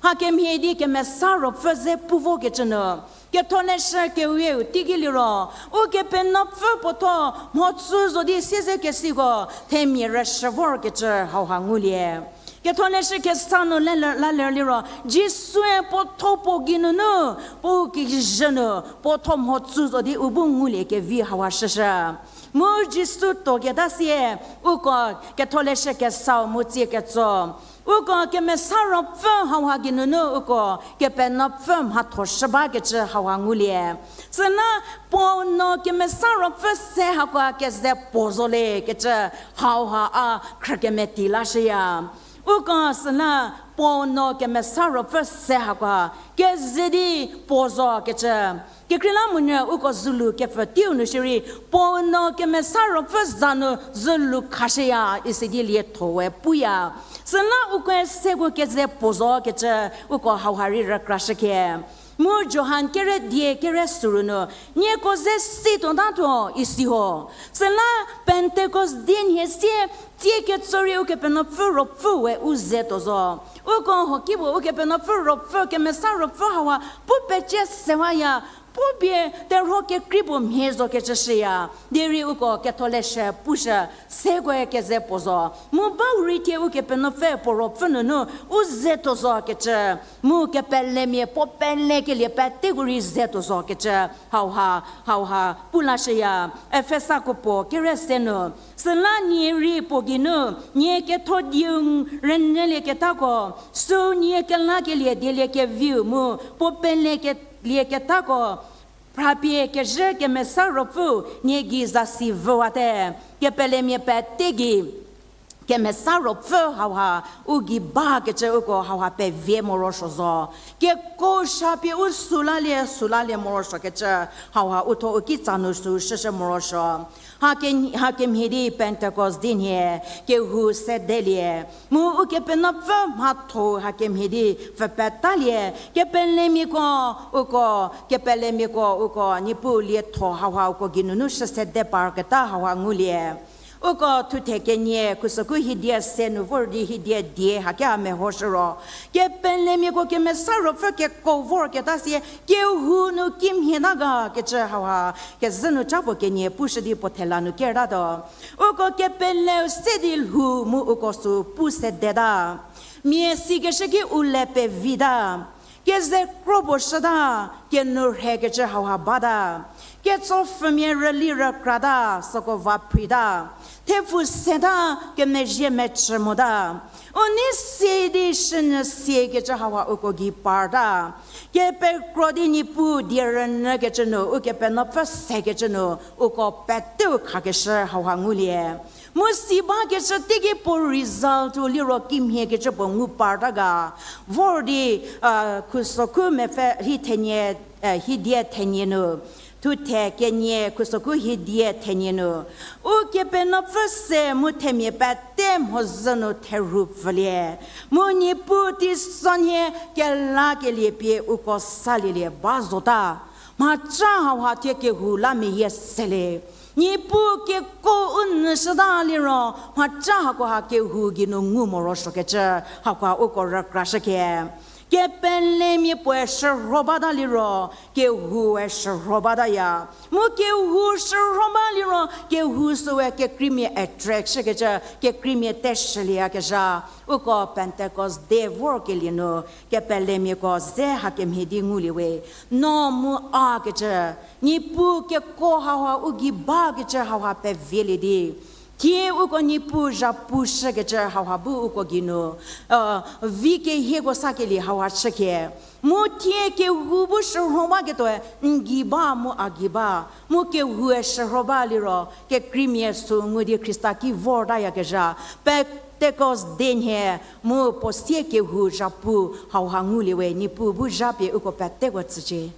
Hakemhie di Kemesa Ruopfü ze pu vokecü nu, Ketholeshü Kewieu teiki liro, Ukepenuopfü puotho mhodzü zo di siezekesiko themia rüshü vorkecü hauha ngulie. Ketholeshü Kesa nu le-, laler liro, Jisue puotho puo geinunu, puo kijü nu, puotho mhodzü zo di u bu ngulie kevi hauha shüshü. Mu Jisu tuoketa sie, uko Ketholeshü Kesau mu tsie ketso. Uko Kemesa Ruopfü hauha geinunu uko Kepenuopfü mhatho shü bakecü hauha ngulie. Süla puo no Kemesa Ruopfü se hakoa keze puo zo lekecü hauha a khrükemeti lashüya. Uko süla puo no Kemesa Ruopfü se hakoa keze di puo zokecü. Kekreilamonyü uko zülu kepfü teiu nu shierei, puo no Kemesa Ruopfü za nu zülu khashüya isi di lietho we puya. Süla ukoe seko keze puo zokecü uko hauha rei rükrashükhie. Mu Johan kere die kere süru nu, nieko ze si tuotatuo isi ho. Süla Pentecost dienhie sie, tsie ketso rei Ukepenuopfü Ruopfü we u ze tuo zo. Uko hokipuo Ukepenuopfü Ruopfü, Kemesa Ruopfü hauha pu pecie sewaya, pu pie terhuo kekrei puo mhie zokecü shüya. Derei uko Ketholeshü pushü, sekoe keze puo zo. Mu bau rei thie Ukepenuopfü puo Ruopfü nunu u ze tuo zokecü. Mu kepelemia puo pelekelie peteko rei ze tuo zokecü. Hauha, hauha pu lashüya. Efesako puo kere se nu. Süla nie rei puo geinu, nie ketho dieu rünyülieketako, süu nie kelakelie dieliekeviu mu, puo pelekelie ketako, phrapie kezhü Kemesa Ruopfüu nie gei zasi vüwate, kepelemia pete gei Kemesa Ruopfü hauha u gei bakecü uko hauha pevie morosuo zo. Kekuo sha pie u sülalie, sülalie morosuokecü hauha u tho u kitsa nu sü shüshü morosuo. Hake, hakemhie di Pentecost di nhie kehou sedelie. Mu Ukepenuopfü mhatho hakemhie di pfü petalie. Kepelemiako, uko, kepelemiako, uko, Niepuu lietho hauha uko geinunu shü sede parketa hauha ngulie. Uko thuthe kenie, khusüku hiedia se nu vor di hiedia die hake a mehoshü ro. Kepelemiako Kemesa Ruopfü kekuo vorketa sie, kehou nu kimhie ta ga kecü hauha, kezhü nu ca puo kenie pushü di puo thela nu kertatuo. Uko kepeleu se di lhou mu uko sü pu sedeta. Mia sikeshü ki u le pevita. Keze kro puo shüta, kenu rhekecü hauha bata. Ketsopfhümia rüli rükrata, süko va phrita. Thepfu seta kemezhie mecü mota. U nei sie di shünyü siekecü hauha uko gei parta. Kepekro di Niepuu die rünyükecü nu, Ukepenuopfü sekecü nu, uko peteu khakeshü hauha ngulie. Mu si bakecü teiki puo result-u liro kimhiekecü puo ngu parta ga. Vor di, a, khusokhu mepfü hi thenie, a, hidie thenie nu. Thuthe kenie khusokhu hidie thenie nu, Ukepenuopfü se mu themia pete mhodzü nu therhu pfülie. Mu Niepuu teisonhie kelakelie pie uko salielie ba zota. Mhaca hauha thie kehou la meyie sele. Niepuu keko u nyüshüta liro, mhaca hakoha kehou geinu ngu morosuokecü, hakoha uko rükrashükhie. Kepelemia puoe shürho bata liro, kehoue shürho bataya. Mu kehou shürho ba liro, kehou süwe kekreimia attract shükecü, kekreimia teshülieyakezha. Uko Pentecost Day vorkelie nu, kepelemiako ze hakemhie di ngulie we. No mu a kecü, Niepuu keko hauha u gei bakecü hauha pevielie di. Thie uko Niepuu zhapu shükecü hauha bu uko geinu, a, vi kehieko sakelie hauha chükhie. Mu thie kehou bu shürho baketuoe n gei ba mu a gei ba. Mu kehoue shürho ba liro, kekreimia sü ngu di Khrista ki vortayakezha. Pentecost Day nhie, mu puo sie kehou zhapu hauha ngulie we, Niepuu bu zha pie uko peteko tsücie.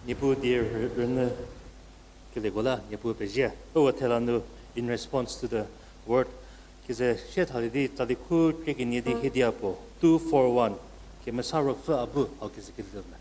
Niepuu die rü-, rünyü kelieko la Niepuu pezie. Uko thela nu, in response to the word, keze sie thalie di tsali khu krie kenie di hiedia puo, two four one, Kemesa Ruopfü a bu, hau keze kelieko me.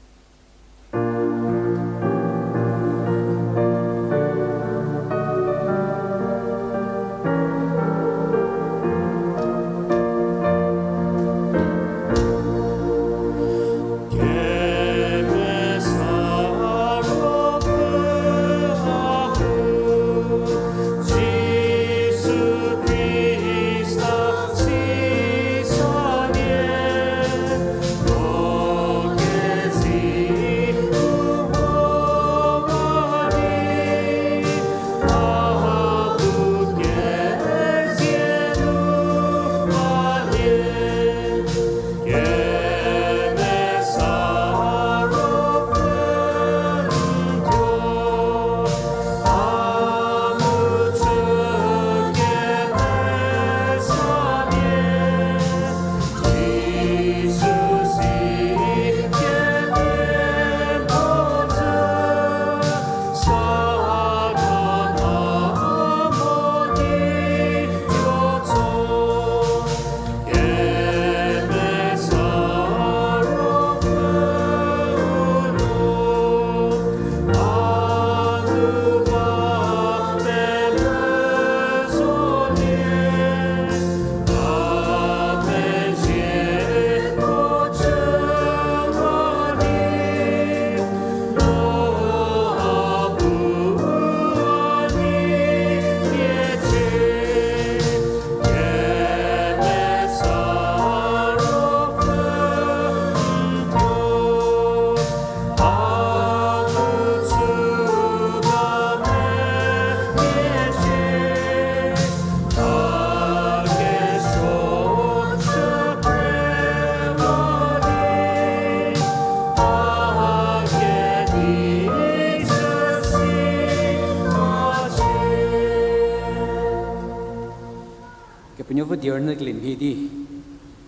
Kepenuopfü die rünyü kelie mhie di,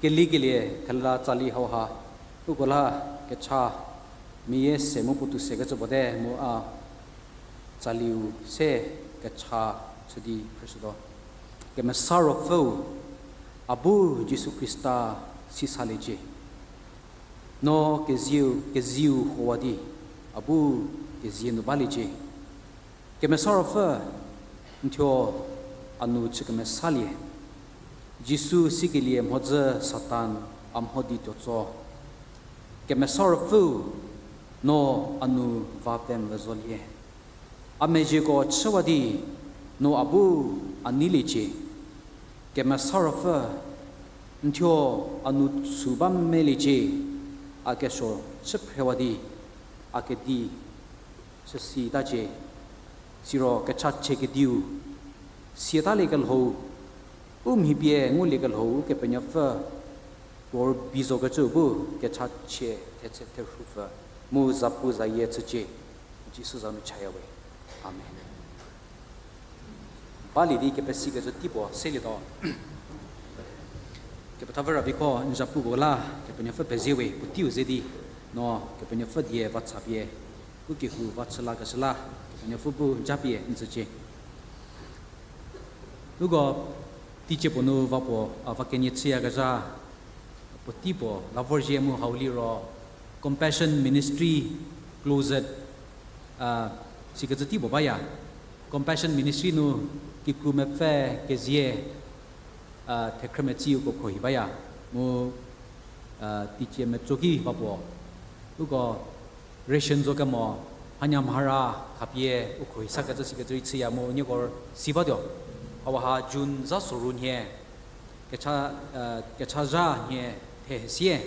kelikelie thela tsali hauha, uko la kecha meyie se mu puotou sekecü puo te mu a tsaliu se kecha chü di phrüshütuo. Kemesa Ruopfüu, a bu Jisu Khrista si saliecie. No kezieu, kezieu huowa di, a bu kezie nu baliecie. Kemesa Ruopfü, n thuo a nu chü kemesalie. Jisu sikelie mhodzü Satan a mho di tuotso. Kemesa Ruopfüu, no a nu va pemvü zolie. A mezhieko chüwa di, no a bu a neiliecie. Kemesa Ruopfü, n thuo a nu sü ba meliecie, a kesuo chü phrewa di, a kedi chü sitacie, siro kechachie kediu, siataliekelhou, u mhi pie nguliekelhou Ukepenuopfü, puo rübei zokecüu bu kechachie thetse therhupfü, mu zapu zayie chücie, Jisu za nu chaya we. Amen. Balie di kepesikecü teipuo selietuo. Kepethapfü Ravi kho n zapuko la, Kepenuopfü pezie we, puoteiu ze di, no Kepenuopfü die va chapie, u kehou va chü lakeshü la, Kepenuopfü bu japie n tsücie. Uko teicie puo nu va puo, a, va kenie chüyakezha, puotei puo la vorzhie mu hau liro Compassion Ministry Closet, a, sikecü teipuo baya. Compassion Ministry nu kikru mepfü kezie, a, thekhrü metsi uko khruohi baya. Mu, a, teicie metso ki va puo, uko ration zo kemo, hanyamhara khapie u khruohi sakecü sikecü rei chüya mu nieko si batuo. Hauha June za soru nhie, kecha, e, kechazha nhie thehesie,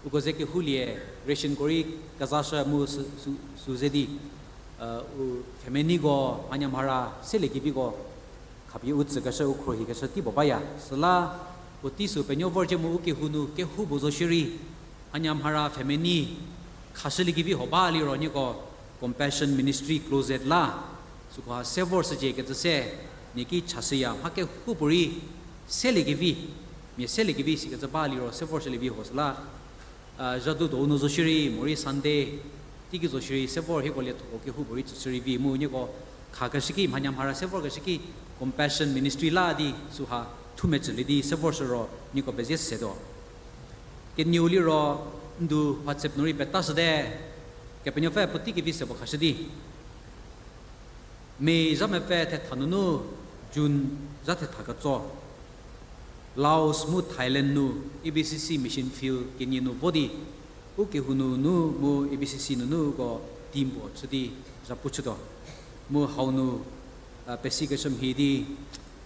uko ze kehoulie, rationko rei kezashü mu sü, sü, sü ze di, e, u pfhemeneiko, hanyamhara seliekeviko khapie u tsükeshü u khruohikeshü teipuo baya. Süla puotei sü penuo vorzhie mu u kehou nu kehoupuo zo shierei, hanyamhara pfhemenei khashüliekevi huo ba liro nieko Compassion Ministry Closet la, süko ha se vorshücie kecü se, nie ki chashüya, mha kehoupuorei seliekevi, mia seliekevi sikecü ba liro se vorshülievi huo süla, a, zhadu donu zo shierei, morei Sunday, teiki zo shierei, se vor hieko liethoko kehoupuorei tsüshü rei vi mu nieko khakeshü ki, mhanyamhara se vorkeshü ki, Compassion Ministry la di süha thumecülie di se vorshü ro nieko pezie setuo. Kenieu liro, n du WhatsApp nu rei petashüte, Kepenuopfü puotei kevi se puo khashü di. May zha mepfü thetha nunu June zha thetha ketso, Laos mu Thailand nu A B C C mission field kenie nu vo di, u kehou nunu mu A B C C nunu uko team puo chü di zhapu chütuo. Mu hau nu, a, pesikeshü mhie di,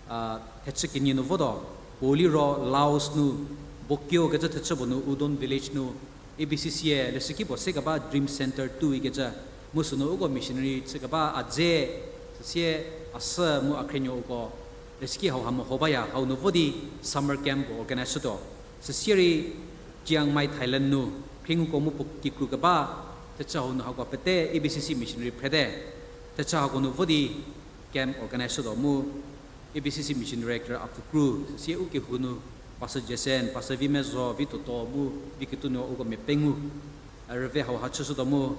a, thechü kenie nu votuo, puo liro Laos nu, Bokeo kecü thechü puo nu Udon village nu, A B C C-e leshüki puo sekeba Dream Center two ikecü, mu sünu uko missionary chükeba a dze, süsie a sü mu a khrenuo uko leshüki hauha meho baya, hau nu vo di summer camp puo organize shütuo. Süsie rei Chiang Mai, Thailand nu, khrienguko mu puo kikru keba, thechü hau nu hako pete A B C C missionary phrete, thechü hako nu vo di camp organize shütuo mu A B C C Mission Director a pfükru, süsie u kehou nu, Pastor Jason, Pastor Vimezo, Vitoto mu Viketunuo uko mia pengou, a rüve hauha chüshütuo mu,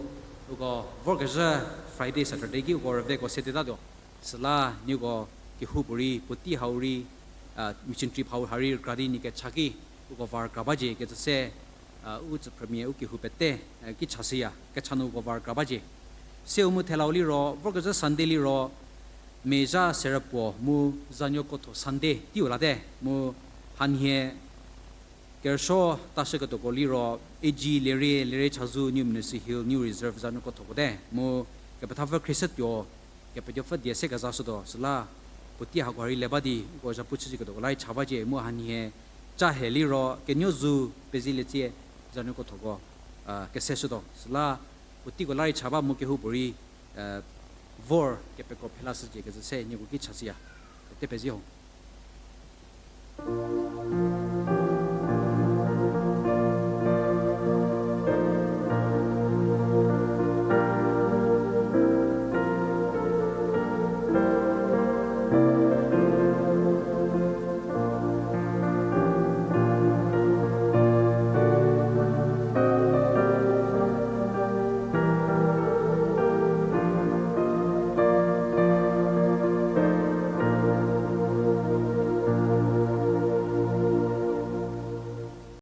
uko vorkezhü Friday, Saturday ki uko rüveko seteta tuo. Süla nieko kehoupuorei, puotei hau rei, a, mission trip hau ha rei rükra di nie kecha ki, uko va rükra bacie kecü se, a, u tsüphrümia u kehou pete, a, ki chashüya, kecha nu uko va rükra bacie. Seu mu thelau liro, vorkezhü Sunday liro, May zha serüpuo mu zanuo kotho Sunday teiu late, mu hanhie kerüsuo tashüketuoko liro, A G Lerie, Lerie Chazou, New Ministry Hill, New Reserve zanuo kothoko te, mu kepethapfü khriesatuo, Kepenuopfü die se kezashütuo, süla puotei hako ha rei le ba di uko zhapu chüshüketuoko la rei cha bacie, mu hanhie ca he liro, kenuo zu pezielie tsie zanuo kothoko, a, keseshütuo, süla puoteiko la rei cha ba mu kehoupuorei, a, vor kepekro phelashücie kecü se nieko ki chashüya. Pete pezie ho.